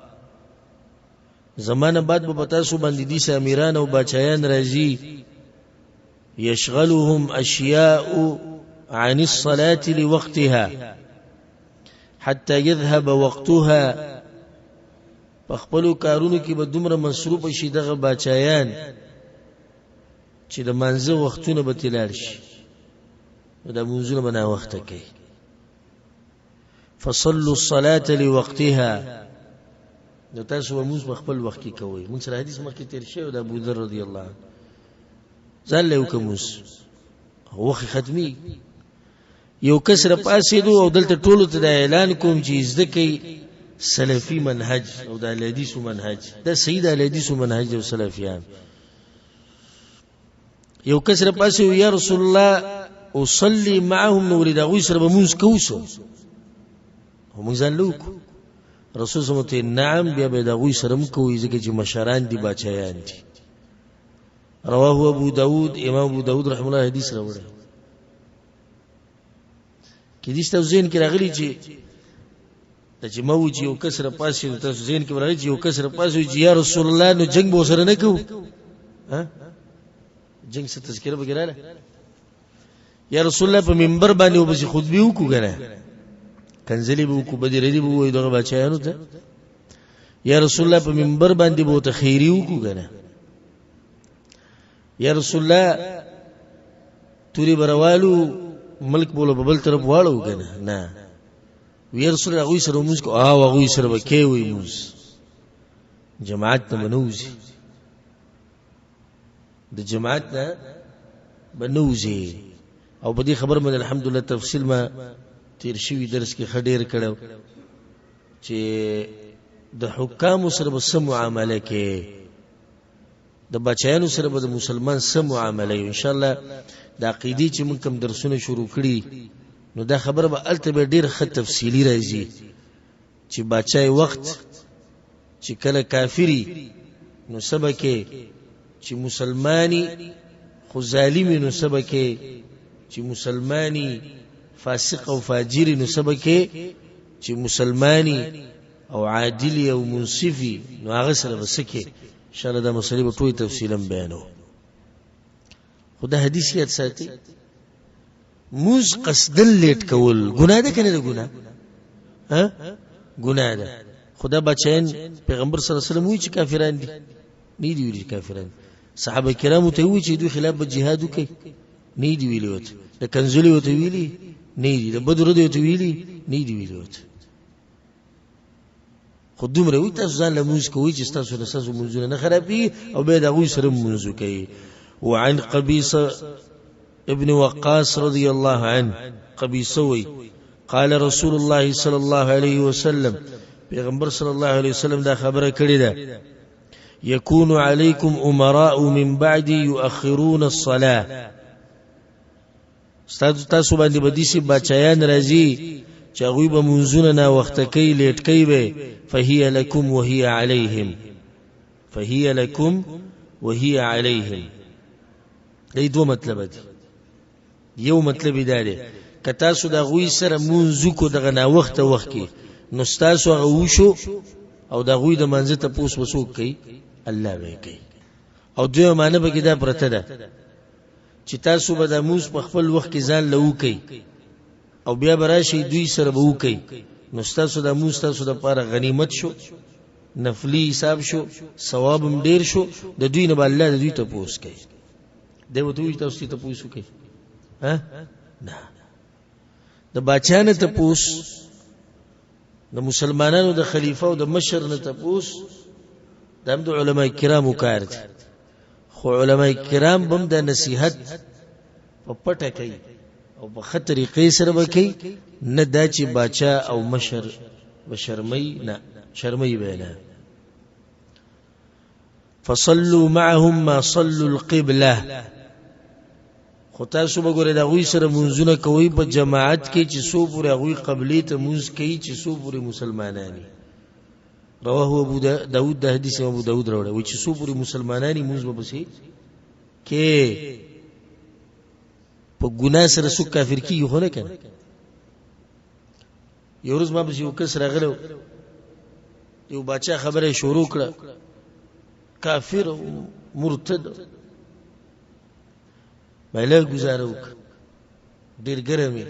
زمانه بعد به تاسو باندې دي امیران او بچیان راځي، يشغلهم اشياء عن الصلاه لوقتها حتى يذهب وقتها. په خپلو کارونو کې به دومره مصروف شي دغه بچیان چې د مانځه وختونه به تلل شي، نو دا مونځونه به ناوخته کوي. فصلوا الصلاة لوقتها، نو تاسو به مونځ په خپل وخت کې کوئ. مونږ سره حدیث مخکې تېر شوی د ابوذر رضی الله عنه، ځان له وکړه مونځ وخت ختمي. یو کس را پاسېدو او دلته ټولو ته دا اعلان کوم چې زده کوي سلفي منهج او د اهل حدیثو منهج، دا صحیح د اهل حدیثو منهج او سلفیان. یو کس را پاسې یا رسول الله اصلي معهم، نو ولې د هغوی سره به مونځ کوو څه؟ خو مونږ ځان له وکړو. رسول صلی الله علیه نعم، بیا به د هغوی سره هم کوئ ځکه چې مشران دي، باچایان دي. رواه ابو داود، امام ابو داود رحمه الله حدیث راوړی. کې دې ستاسو ذهن کې راغلي چې دا چې ما و چې یو کس را پاسې، نو تاسو ذهن کې راغلي چې یو کس را پاسې چې یا رسول الله نو جنگ به سره نه کوو؟ ها، جنگ څه تذکره به رااله؟ یا رسول الله په منبر باندې وبسي خطبه وکړو کنه، کنځلې به وکړو، بدې ردې به ووایو دغه بچیانو ته. یا رسول الله په منبر باندې به ته خیری وکړو کنه؟ یا رسول الله، توري بروالو ملک بولو په بل طرف واړو کنه؟ نه. وی رسول الله، هغوی سره مونږ کو او هغوی سره به کې وي مونږ جماعت نه بنوځي، د جماعت نه بنوځي. او په دې خبر باندې الحمدلله تفصیل ما تیر شوی درس کې خډیر کړو چې د حکام سره به سم معامله کې، د بچیانو سره به د مسلمان سم معامله. ان شاء الله د عقیدې چې موږ کوم درسونه شروع کړي، نو دا خبره به الته به ډیر ښه تفصیلی راځي چې بچای وخت چې کله کافری نو سبکه، چې مسلمانی خو ظالمی نو سبکه، چې مسلمانی فاسق او فاجری نو سبکه، چې مسلمانی او عادلی او منصفی نو هغه سره وسکه. ان شاء الله دا مسلې به ټول تفصیلا بیانو. خو دا حدیث یاد ساتي، موز قصدن لیټ کول ګناه ده کنه؟ ده ګناه؟ ها، ګناه ده. خدا بچین پیغمبر صلی الله علیه وسلم وی چې کافران دي؟ نه دی ویلي کافران. صحابه کرامو ته وی چې دوی خلاف به جهاد وکړي؟ نه دی ویلي وته. د کنزلی وته ویلي نه دی، د بدر دی وته ویلي نه دی ویلي وته. خو دومره وي تاسو ځان له مونځ کوئ چې ستاسو نه ستاسو مونځونه نه خرابېږي او بیا د هغوی سره مونځ وکوي. وعن قبیصه ابن وقاص رضی الله عنه، قبیصه وی قال رسول الله صلی الله علیه وسلم، پیغمبر صلی الله علیه وسلم دا خبره کړې ده، يكون عليكم امراء من بعد يؤخرون الصلاه. ستاسو باندې به داسې باچایان راځي چې هغوی به مونځونه ناوخته کوي، لیټ کوي به. فهي لکم وهي علیهم، فهي لکم وهي علیهم. دې دوه مطلب دي. یو مطلب دا دی که تاسو د هغوی سره مونځ وکړو دغه ناوخته وخت کې، نو ستاسو هغه وشو او د هغوی د مانځه تپوس به څوک کوي؟ الله به یې کوي. او دویمه معنی به کې دا پرته ده چې تاسو به د موز په خپل وخت کې ځان له وکئ او بیا به راشئ دوی سره به وکئ، نو ستاسو د موز ستاسو دپاره غنیمت شو، نفلی حساب شو، ثواب هم ډېر شو. د دوی نه به الله د دوی تپوس کوي. دی ورته وایي تاسو یې تپوس وکئ؟ ها نه، د باچا نه تپوس، د مسلمانانو د خلیفه او د مشر نه تپوس دا هم د علما کرامو کار دی. خو علما کرام بم د نصیحت په پټه کوي او په ښه طریقې سره به کوي، نه دا چې باچا او مشر به شرمي نه، شرمي به نه. فصلوا معهم ما صلوا القبلة. خو تاسو به ګورئ د هغوی سره مونځونه کوئ په جماعت کې چې څو پورې هغوی قبلې ته مونځ کوي، چې څو پورې مسلمانان. رواه ابو داود. د حدیث ابو داود راوړی وایي چې څو پورې مسلمانان مونځ به پسې کې. په ګناه سره څوک کافر کېږي خو نه که نه؟ یو ورځ ما پسې یو کس راغلی، یو باچا خبره شروع کړه، کافر او مرتد. ما له گزاره وکړه، ډېر ګرم یې.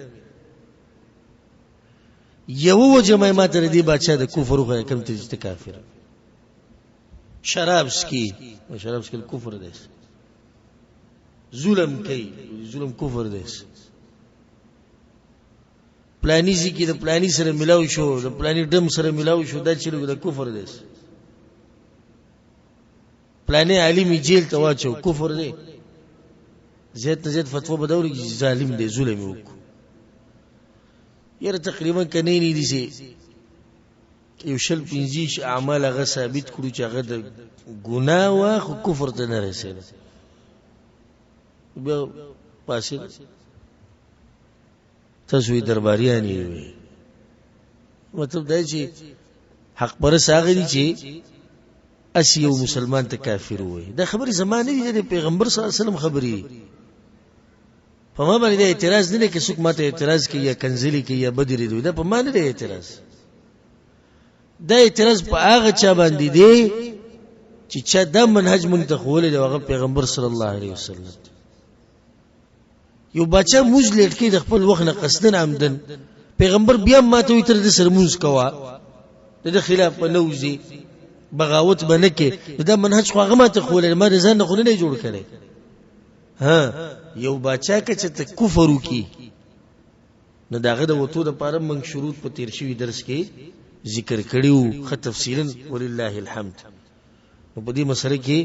یو وجه ما ماته د دې باچا د کفر وښیه کوم ته چې ته کافر. شراب څکي، شراب څکل کفر دی. ظلم کوي، ظلم کفر دی. پلانی ځي کې د پلانی سره ملاو شو، د پلانی ډم سره ملاو شو، دا چې د کفر دی. پلانی عالم جیل ته واچو، کفر دی. زیات نه زیات فتوا به دوري چې ظالم دی، ظلم یې وکړو. یاره تقریبا که نه نه دي چې یو شل پنځیش اعمال هغه ثابت کړو چې هغه د ګناه وه خو کفر ته نه رسېده، بیا پاسې تاسو یې درباریان یې وي. مطلب دا چې حق پرست هغه دي چې اسی یو مسلمان ته کافر وایي. دا خبرې زما نه دي، د پیغمبر صلی الله علیه وسلم خبرې. په ما باندې دا اعتراض نه دی که څوک ماته اعتراض کوي یا کنځلې کوي یا بدرې دی، دا په ما نه دی اعتراض. دا اعتراض په هغه چا باندې دی چې چا دا منهج مونږ ته ښوولی دی، هغه پیغمبر صلی الله علیه وسلم. یو بچا موز لیټ کې د خپل وخت نه قصدن عمدن، پیغمبر بیا ماته وی تر دې سره موز کوا، د خلاف په نوځي. بغاوت به نه کې. دا منهج خو هغه ماته ښوولی، ما د ځان نه خو نه دی جوړ کړی. ها یو باچا که چې ته کفر وکړي نو د هغه د وتو دپاره موږ شروط په تېر شوي درس کې ذکر کړي وو ښه تفصیلا، ولله الحمد. نو په دې مسله کې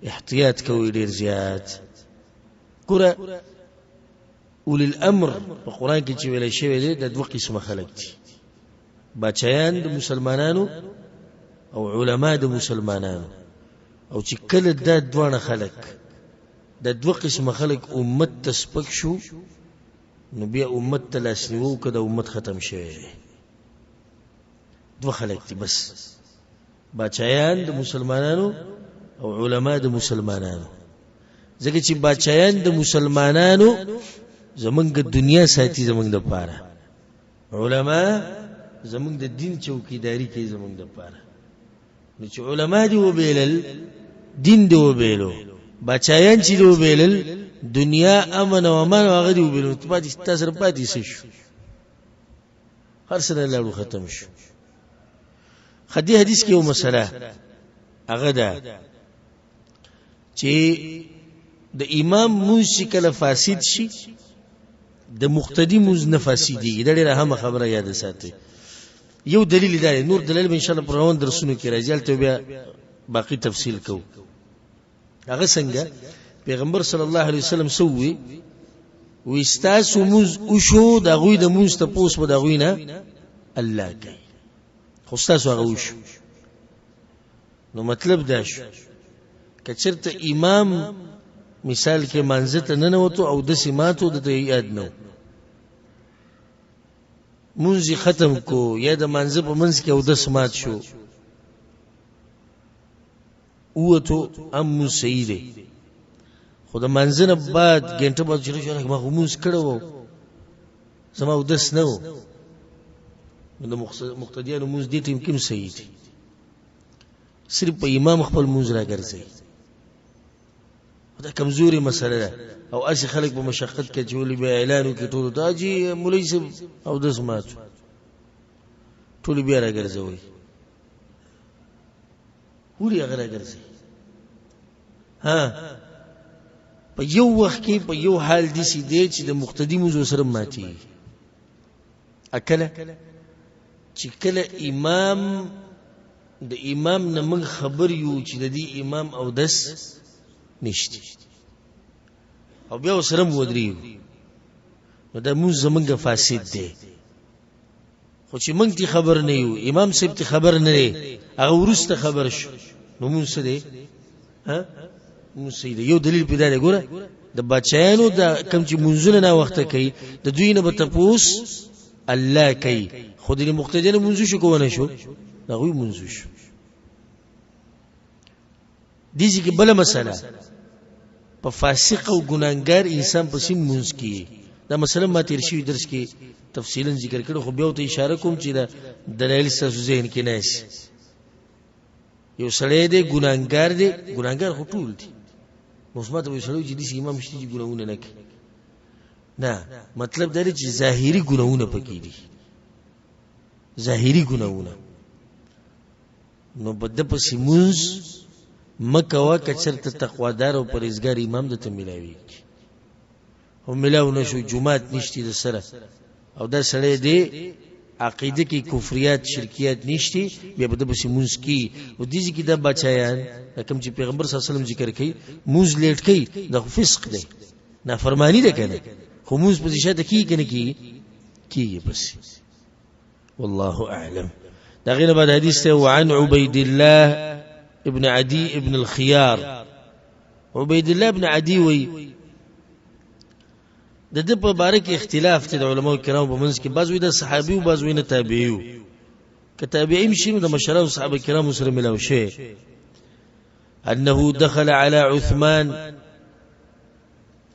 احتیاط کوئ ډېر زیات. ګوره اولی الامر په قرآن کې چې ویلی شوی دی د دوه قسمه خلک دي، باچایان د مسلمانانو او علما د مسلمانانو. او چې کله دا دواړه خلک، د دوه قسمه خلک امت ته سپک شو، نو بیا امت ته لاسنیوه وکړه، د امت ختم شوی دی. دوه خلک دي بس، باچایان د مسلمانانو او علما د مسلمانانو. ځکه چې باچایان د مسلمانانو زمونږ دنیا ساتي زمونږ دپاره، علما زمونږ د دین چوکیداري کوي زمونږ دپاره. نو چې علما دې وبېلل، دین دې وبېلو، باچایان چې دې وبېلل، دنیا امن او امان هغه دې وبېلو، ته پاتې تا سره پاتې څه شو؟ هر څه نه لاړو، ختم شو. خدي حدیث کې یو مسله هغه ده چې د امام مونځ چې کله فاسد شي د مقتدي مونځ نه فاسدېږي. دا ډېره اهمه خبره یاده ساتئ. یو دلیل دا دی، نور دلیل به انشاءالله په روان درسونو کې راځي، هلته بیا باقي تفصیل کوو. هغه څنګه پیغمبر صلی الله علیه وسلم څه ووی؟ وی ستاسو مونځ وشو، د هغوی د مونځ تپوس به د هغوی نه الله کوي، خو ستاسو هغه وشو. نو مطلب دا شو که چېرته امام مثال کې مانځه ته ننوتو او داسې ماتو، ده ته یاد نه و، مونځ یې ختم کو، یا د مانځه په منځ کې اودس مات شو ووتو، هم مونځ صحیح دی. خو د مانځه نه بعد ګنټه بعد چې راشه، ما خو مونځ کړی و، زما اودس نه و، نو د مقتدیانو مونځ دې ټیم کې هم صحیح دی. صرف په امام خپل مونځ راګرځي، دا کمزوري مسله ده. او هسې خلک په مشقت کې اچولي، بیا اعلان وکړي ټولو ته چې مولوي صاحب اودس مات شو، ټول بیا راګرځوي. ولې هغه راګرځي؟ ها په یو وخت کې په یو حال داسې دی چې د مقتدي مونځ ورسره ماتېږي. اکله چې کله امام د امام نه موږ خبر یو چې د دې امام اودس نشته او بیا ورسره مو ودرېږو، نو دا مونځ زمونږ فاسد دی. خو چې موږ تی خبر نه یو، امام صاحب تی خبر نه دی، هغه وروسته خبر شو، نو مونځ څه دی؟ ها مونځ صحیح دی. یو دلیل پیدا دی. ګوره د بچیانو د کم چې مونځونه ناوخته کوي د دوی نه به تپوس الله کوي، خو د مقتدیانو مونځ شو که ونه شو؟ د هغوی مونځ شو. دې ځای کې بله مسله، په فاسق او ګناهګار انسان پسې مونځ کیږي. دا مسله ما تیر شوي درس کې تفصیلا ذکر کړو، خو بیا ورته اشاره کوم چې دا دلایل ستاسو ذهن کې نه شي. یو سړی دی ګناهګار دی، ګناهګار خو ټول دي، نو اوس ماته به یو سړی وایي چې داسې امام شته چې ګناهونه نه کوي. نه، مطلب دا دی چې ظاهري ګناهونه پکې دي، ظاهري ګناهونه. نو په ده پسې مونځ مه کوه که چېرته تقوادار او پرهېزګار امام درته میلاویږي. خو ملاو نه شو، جومات نشتی د سره، او دا سړی دی عقیده کې کفریات شرکیات نشتی، بیا به ده پسې مونځ کوي. او دې ځای کې دا بچایان کوم چې پیغمبر صلی الله علیه وسلم ذکر کوي مونځ لیټ کوي، دا خو فسق دی، نافرمانی ده که نه، خو مونځ پسې شاته کېږي که نه کېږي؟ کېږي پسې. والله اعلم. دا غینه بعد حدیث ته وعن عبید الله ابن عدی ابن الخيار. عبید الله ابن عدی وی د دې په باره کې اختلاف دی د علماو کرامو په منځ کې، بعض وی د صحابي او بعض وی نه تابعي وو. که تابعي شي نو د مشرانو صحابه کرامو سره ملاو شي. انه دخل على عثمان،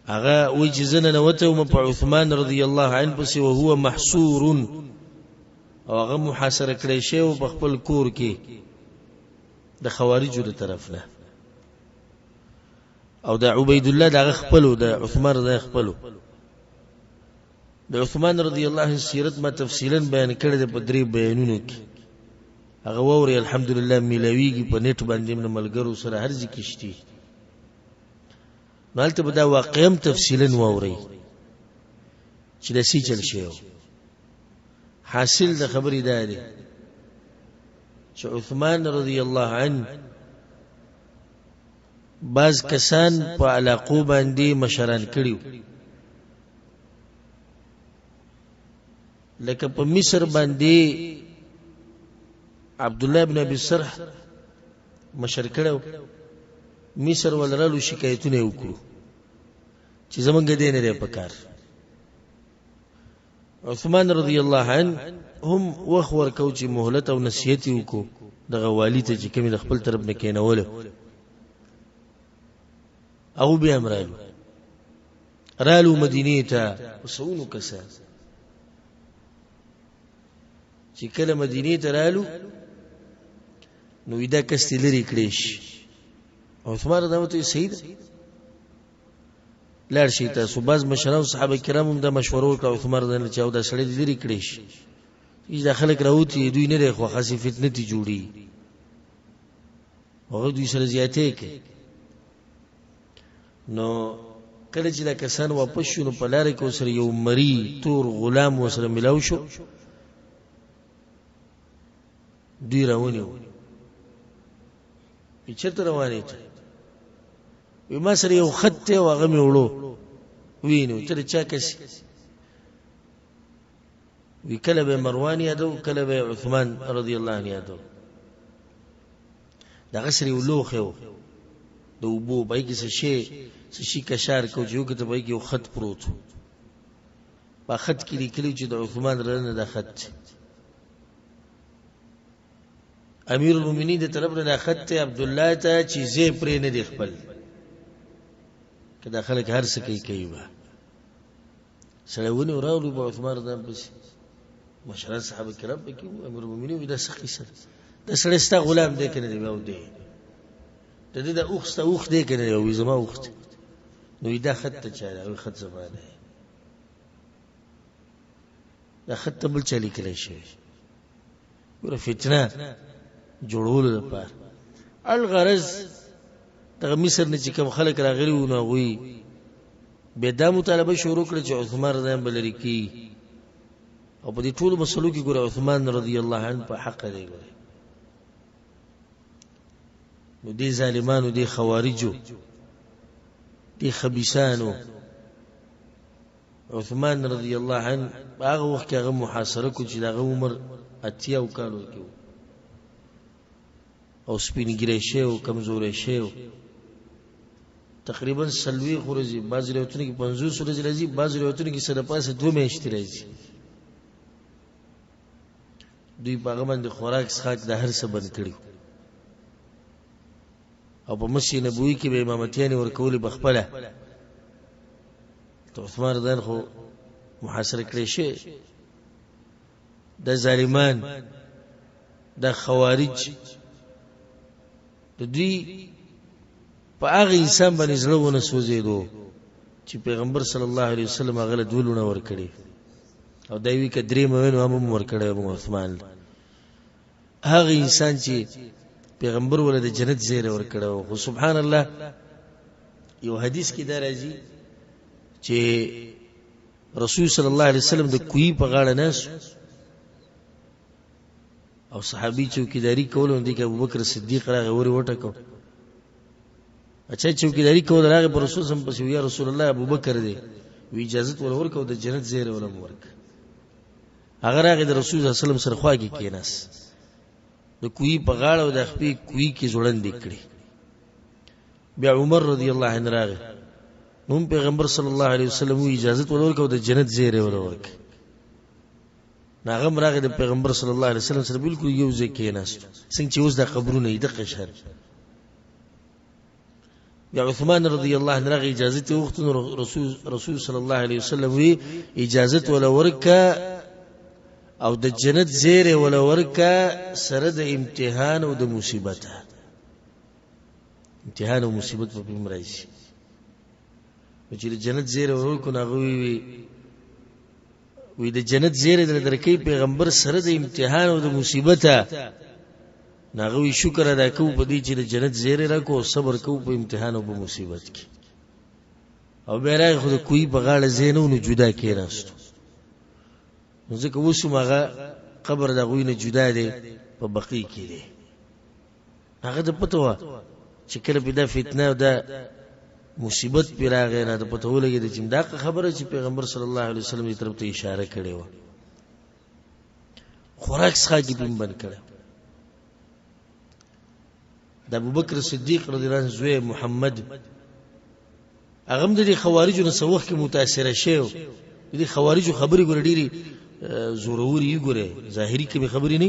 هغه وی چې زه ننوتی وم په عثمان رضی الله عنه پسې، وهو محصور، او هغه محاصره کړی شوی و په خپل کور کې د خوارجو د طرف نه. او د عبید الله دغه خپلو، د عثمان رضی خپلو، د عثمان رضی الله عنه سیرت ما تفصیلا بیان کړی دی په درې بیانونو کې. هغه ووري، الحمدلله میلاویږي په نت باندې من ملګرو سره هر ځای کې شتي. نو هلته به دا واقعه هم تفصیلا واورئ چې داسې چل شوی. حاصل د خبرې دا دی چې عثمان رضی الله عنه بعض کسان په علاقو باندې مشران کړیو، لکه په مصر باندې عبد الله ابن ابي سرح مشر کړو. مصر ولرلو شکایتونه وکړو چې زمونږ دې نه دی پکار. عثمان رضی الله عنه هم وخت ورکو چې مهلت او نصیحت وکړو دغه والی ته چې کوم د خپل طرف نه کینول، او بیا امرالو رالو مدینه ته وسونو کسان. چې کله مدینه ته رالو نو دا کس دې لرې کړی شي. عثمان رضی الله عنه صحیح ده، لاړ شئ تاسو. بعض مشرانو صحابه کرام هم دا مشوره وکړه عثمان رضی الله عنه چې او دا سړی دې لرې کړی شي، چې دا خلک راوتي دوی نه دی خوښ، هسې فتنه ترې جوړېږي، هغه دوی سره زیاتی کوي. نو کله چې دا کسان واپس شو نو په لاره کې ورسره یو مری تور غلام ورسره ملاو شو، دوی راونیو. وی چېرته روان یې ته؟ وی ما سره یو خط دی او هغه مې وړو. وینو ته د چا کس؟ وی کله به مروان یادو، کله به عثمان رضی الله عنه یادو. دغه سره یو لوښی و د اوبو، په هغې کې څه شي کشار کو چې وکتل په هغې کې یو خط پروت و. په خط کې لیکلي چې د عثمان رضی الله دا خط دی، امیر المؤمنین د طرف نه دا خط دی عبدالله ته چې زه پرې نه دی خپل، که دا خلک هر څه کوي کوي به. سړی ونیو راولو به عثمان رضی الله پسې مشران صحابه کرام پکې وو. امیر المؤمنین وایي دا څه قصه ده، دا سړی ستا غلام دی که نه دی؟ وایي دی. د ده د اوښ ستا اوښ دی که نه دی؟ وایي زما اوښ دی. نو وایي دا خط ته چا دی؟ وایي خط زما دی. دا خط ته بل چا لیکلی شوی؟ ګوره فتنه جوړولو لپاره. الغرض دغه مصر نه چې کوم خلک راغلي وو نو هغوی بیا دا مطالبه شروع کړه چې عثمان رضی الله به لرې کړي. او په دې ټولو مسلو کې ګوره عثمان رضی الله عنه په حق دی. ګوره نو دې ظالمانو، دې خوارجو، دې خبیثانو عثمان رضی الله عنه په هغه وخت کې هغه محاصره کو چې د هغه عمر 80 کالو کې و او سپین ږیری شوی و، کمزوری شوی و. تقریبا 40 ورځې، بعضې روایتونو کې 50 ورځې راځي، بعضې روایتونو کې څه د پاسه 2 میاشتې راځي. دوی په هغه باندې خوراک څښاک د هر څه بند کړي او په مسجد نبوي کې به امامتیانې ورکولې په خپله. ته عثمان رضی الله خو محاصره کړی شي. د ظالمان، د خوارج، د دوی په هغه انسان باندې زړه ونه سوځېدو چې پیغمبر صلی الله علیه وسلم هغه له دوه لوڼه ورکړي او دا وی که درې مې نو هم ورکړی ابو عثمان. هغه انسان چې پیغمبر ولا د جنت زیری ورکړی. خو سبحان الله یو حدیث کې دا راځي چې رسول صلی الله علیه وسلم د کوی په غاړه ناس او صحابي چوکیداری کولو، دي کې ابوبکر صدیق راغی ورې وټکو. اچھا چوکیداری کول راغی پر رسول سم پسې، یا رسول الله ابوبکر دی، وی اجازه ور ورکو د جنت زیری ولم ورک. هغه راغی د رسول صلی الله علیه وسلم سره خوا کې کېناس، د کوی په غاړه او د خپې کوی کې ځوړند کړي. بیا عمر رضی الله عنه راغی، نو پیغمبر صلی الله علیه وسلم وی اجازه ورکو د جنت زیری ور ورک. ناغم راغی د پیغمبر صلی الله علیه وسلم سره بالکل یو ځای کېناست، څنګه چې اوس د قبرونه یې دقه شان. بیا عثمان رضی الله عنه راغی اجازه ته وغوښته، نو رسول صلی الله علیه وسلم وی اجازه ولا ورکه او د جنت زیری ولا ورکه سره د امتحان او د مصیبت. امتحان او مصیبت په پیم راځي. نو چې د جنت زیری ورکو نو هغه وی وی د جنت زیری در درکې پیغمبر سره د امتحان او د مصیبت. نو هغه وی شکر ادا کوو په دې چې د جنت زیری راکو او صبر کوو په امتحان او په مصیبت کې. او بیا راغی خو د کوی په غاړه ځای نه و، نو جدا کېناستو. نو ځکه اوس هم هغه قبر د هغوی نه جدا دی، په بقیع کې دی. هغه ته پته وه چې کله پې دا فتنه او دا مصیبت پې راغی، نه ته پته ولګېده چې دا خبره چې پیغمبر صلی الله علیه وسلم دې طرف ته اشاره کړې وه. خوراک څښاک یې پرې بند کړی. د ابوبکر صدیق رضی الله عنه زوی محمد هغه هم د دې خوارجو نه څه وخت کې متاثره شوی و. د دې خوارجو خبرې ګوره ډېرې زورورې یې، ګوره ظاهري کمې خبرې نه،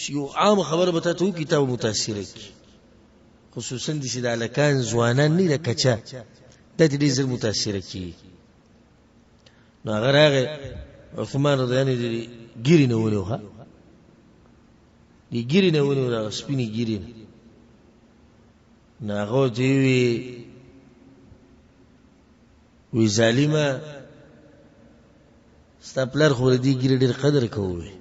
یو عام خبره به تا ته وکړي، تا به متاثره کړي. خصوصا داسې د هلکان ځوانان نه د کچه دا دې ډېر زر متاثره کړي. نو هغه راغی عثمان رضی الله عنه دې ګیرې نه ونیو، ښه دې ګیرې نه ونیو، دغه سپینې ګیرې نه. نو هغه ورته وویل، وی ظالمه ستا پلار خو د دې ګیرې ډېر قدر کوي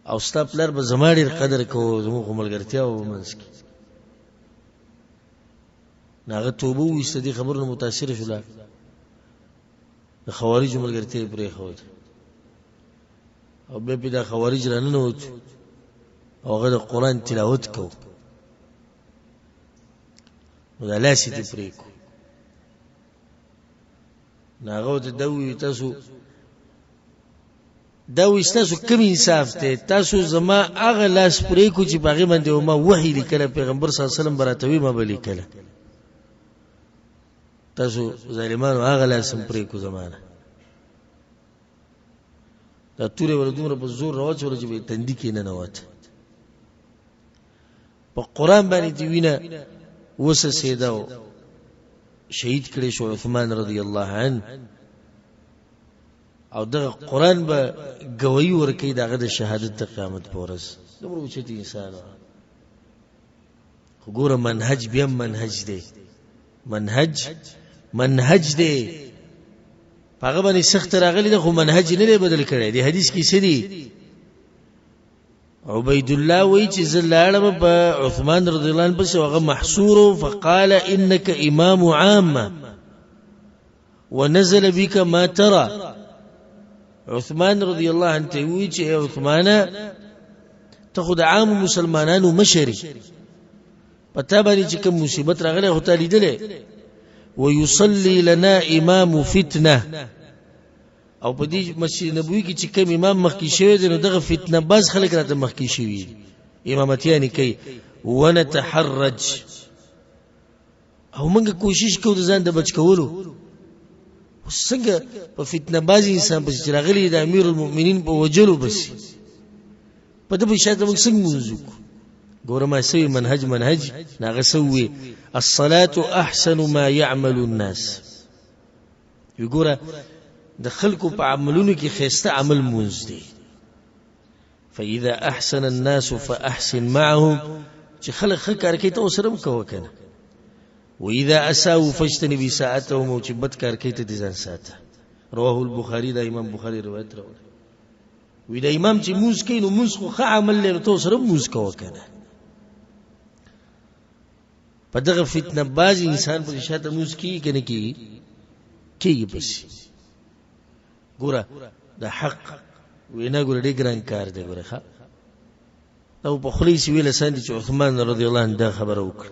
او ستا پلار به زما ډېر قدر کوو، زموږ خو ملګرتیا وه په منځ کې. نو هغه توبه وویسته، دې خبرو نه متاثره شوله، د خوارجو ملګرتیا یې پرېښوده او بیا پرې دا خوارج راننوت او هغه د قرآن تلاوت کو، نو دا لاس یې ترې پرې کړو. نو هغه ورته دا وویل، تاسو دا وایي ستاسو کوم انصاف دی؟ تاسو زما هغه لاس پرې کړو چې په هغې باندې ما وحي لیکله، پیغمبر صلی الله علیه وسلم به راته وي ما به لیکله. تاسو ظالمانو هغه لاس هم پرې کړو زما نه. دا تورې ور دومره په زور راواچوله چې په تندي کې ننوته. په قرآن باندې چې وینه وسڅېده او شهید کړی شو عثمان رضی الله عنه، او دغه قرآن به ګواهي ورکوي د هغه د شهادت د قیامت په ورځ. دومره اوچت انسان و. خو ګوره منهج بیا منهج دی، منهج منهج دی، په هغه باندې سخت راغلی دی خو منهج نه دی بدل کړی. دی حدیث کې څه دي؟ عبید الله وایي چې زه لاړم په عثمان رضی الله عنه پسې، هغه محصور، فقال انك امام عامه ونزل بك ما ترى. عثمان رضی الله عنه ته وی چې اے عثمانه، ته خو د عام مسلمانانو مشر یې، په تا باندې چې کوم مصیبت راغلی خو تا لیدلی. ويصلي لنا امام فتنه، او په دې مسجد نبوي کې چې کوم امام مخکې شوی دی نو دغه فتنه باز خلک راته مخکې شوي دي، امامتیانې کوي. ونتحرج، او موږ کوشش کوو د ځان د بچ کولو. څنګه په فتنه بازي انسان پسې چې راغلی د امیر المؤمنین په وجلو بسي په ده په شاته موږ څنګه مونځ وکړو؟ ګوره ما سوي منهج منهج ناغه سوي الصلاة احسن ما يعمل الناس. وګوره د خلکو په عملونو کې ښایسته عمل مونځ دی. فاذا احسن الناس فاحسن معهم، چې خلک ښه کار کوي ته ورسره هم کوه که نه. واذا اساءوا فاجتنب اساءتهم، او چې بد کار کوي ته دې ځان ساته. رواه البخاري، دا امام بخاري روایت راوړی. وی دا امام چې مونځ کوي نو مونځ خو ښه عمل دی، نو ته ورسره هم مونځ کوه که نه. په دغه فتنه باز انسان په شاته مونځ کېږي که نه کېږي؟ کېږي پسې. ګوره د حق وینا ګوره ډېر ګران کار دی. ګوره ښه دا په خولې سي ویل اسان دي چې عثمان رضی الله عنه دا خبره وکړه،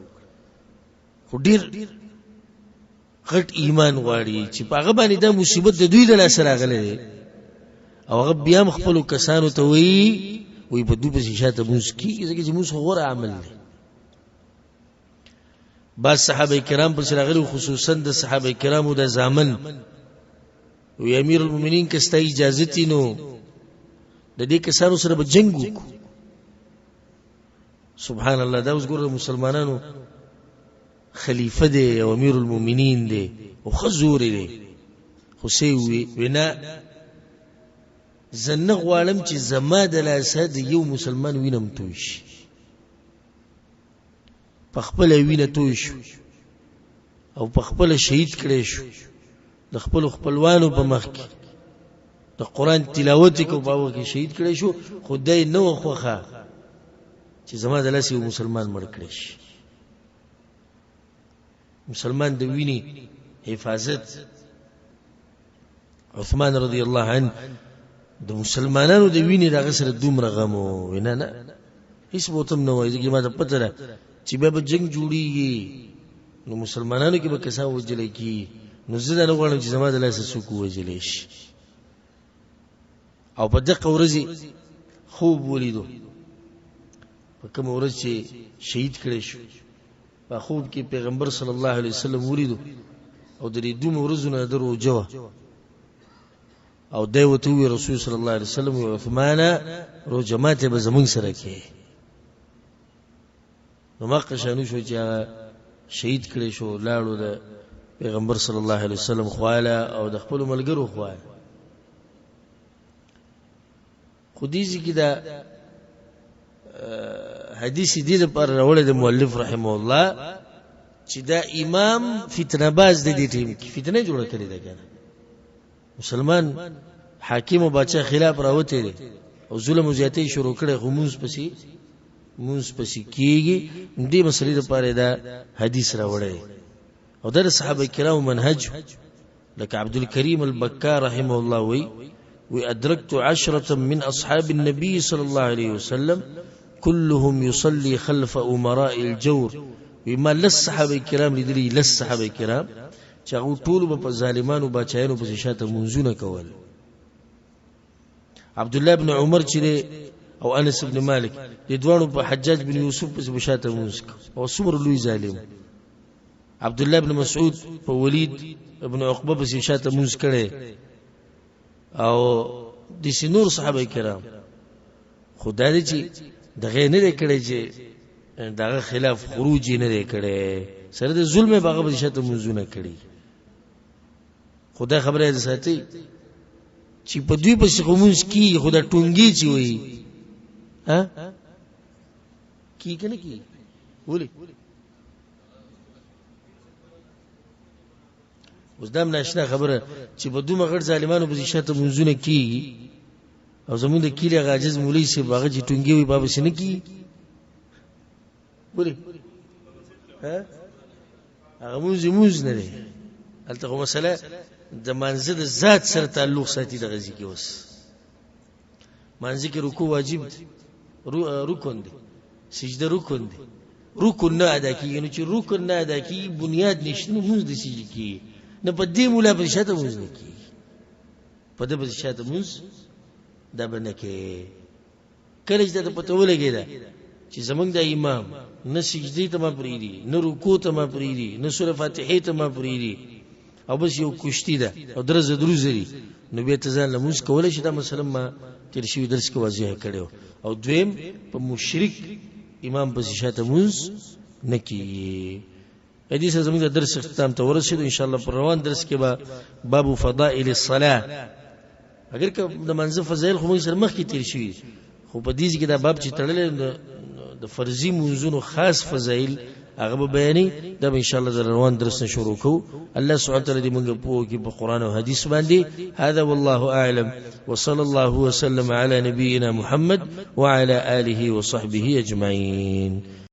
خو ډېر غټ ایمان غواړي چې په هغه باندې دا مصیبت د دوی د لاسه راغلی دی، او هغه بیا هم خپلو کسانو ته وایي، وایي په دوی پسې شاته مونځ کېږي، ځکه چې مونځ خو غوره عمل دی. بعض صحابه کرام پسې راغلي، خصوصا د صحابه کرامو د زامن، وی امیر المؤمنین که ستا اجازه تي نو د دې کسانو سره به جنګ وکړو. سبحان الله، دا اوس ګوره مسلمانانو خلیفه دی او امیر المؤمنین دی او ښه زور دی، خو څه یې ووی؟ وی نه، زه نه غواړم چې زما د لاسه د یو مسلمان وینه هم توی شي. په خپله وینه توی شو او په خپله شهید کړی شو د خپلو خپلوانو په مخ کې. د قرآن تلاوت کو په وخت کې شهید کړی شو. خدای نو خوخه چې زما د لاسه یو مسلمان مړ کړی شي. مسلمان د ویني حفاظت. عثمان رضی الله عنه د مسلمانانو د وینې دغه سره دومره غم و، نه نه هیڅ به ورته نه وایي، ځکه ما ته پته ده چې بیا به جنګ جوړېږي، نو مسلمانانو کې به کسان وژل کېږي، نو زه دا نه غواړم چې زما د لاسه څوک ووژل شي. او په دغه ورځ خوب ولیدو، په کومه ورځ چې شهید کړی شو، په خوب کې پیغمبر صلی الله علیه وسلم ولیدو، او د دې دومره ورځو نه د روژه وه، او دی ورته وویل رسول صلی الله علیه وسلم وویل عثمانه روژه ماتې به زموږ سره کې. نو مخکې شانو شو چې هغه شهید کړی شو، لاړو د پیغمبر صلی الله علیه وسلم خواله او د خپلو ملګرو خواله. خو دې ځای کې دا حدیث دې لپاره راوړی د مؤلف رحمه الله چې دا امام فتنه باز دی، دې ټیم کې فتنه جوړه کړې ده، که نه مسلمان حاکم او باچا خلاف راوتی دی او ظلم او زیاتی شروع کړی، خو مونځ پسې کېږي. دې مسلې لپاره دا حدیث راوړی. او دا د صحابه کرامو منهج، لك عبد الكريم البكار رحمه الله وي وأدركت 10 من أصحاب النبي صلى الله عليه وسلم كلهم يصلي خلف أمراء الجور. وما للصحابة الكرام لدري للصحابة الكرام چې هغه ټول به په ظالمانو باچایانو پسې شاته مونځونه کول. عبد الله بن عمر چې دی او انس بن مالک د دواړو په حجاج بن یوسف پسې به شاته مونځ او څومره لوی ظالم. عبد الله بن مسعود په ولید ابن عقبه پسې شاته مونځ کړی، او داسې نور صحابه کرام. خو دا دی چې دغه نه دی کړی چې دغه خلاف خروج یې نه دی کړی، سره د ظلم یې په هغه پسې شاته مونځونه کړي. خو دا خبره یې ساتي چې په دوی پسې خو مونځ کېږي، خو دا ټونګې چې وایي ها کېږي که نه کېږي؟ ولې؟ اوس دا هم ناشنا خبره چې په دومره غټ ظالمانو پسې شاته مونځونه کېږي، او زمونږ د کلي هغه عاجز مولوي صاحب هغه چې ټونګې وي په هغه پسې نه کېږي. ولې؟ هغه مونځ یې مونځ نه دی. هلته خو مسله د مانځه د ذات سره تعلق ساتي. دغه ځای کې اوس مانځه کې رکوع واجب دی، رکن دی، سجده رکن دی، رکن نه ادا کېږي. نو چې رکن نه ادا کېږي بنیاد نشته، نو مونځ داسې کېږي. نه په دې مولا پسې شاته مونځ نه کېږي، په ده پسې شاته مونځ دا به نه کوي. کله چې درته پته ولګېده چې زمونږ د امام نه سجدې ته ما پرېږدي، نه رکوع ته ما پرېږدي، نه سوره فاتحې ته ما پرېږدي، او بس یو کشتي ده او درزه دروزه دي، نو بیا ته ځان له مونځ کولی شي. دا مسله ما تېر شوي درس کې واضح کړی. او دویم په مشرک امام پسې شاته مونځ نه کېږي. دې سره زموږ د درس اختتام ته ورسېدو. ان شاء الله په روان درس کې به باب فضائل الصلاه، اگر که د منځ فضایل خو موږ سره مخکې تیر شوي، خو په دې کې دا باب چې تړلی د فرضي منځونو خاص فضایل هغه به بیانې. دا به ان شاء الله د روان درس نه شروع کوو. الله سبحانه وتعالی دې موږ پوه کړي په قرآن او حدیث باندې. هذا والله اعلم، وصلى الله وسلم على نبينا محمد وعلى آله وصحبه اجمعين.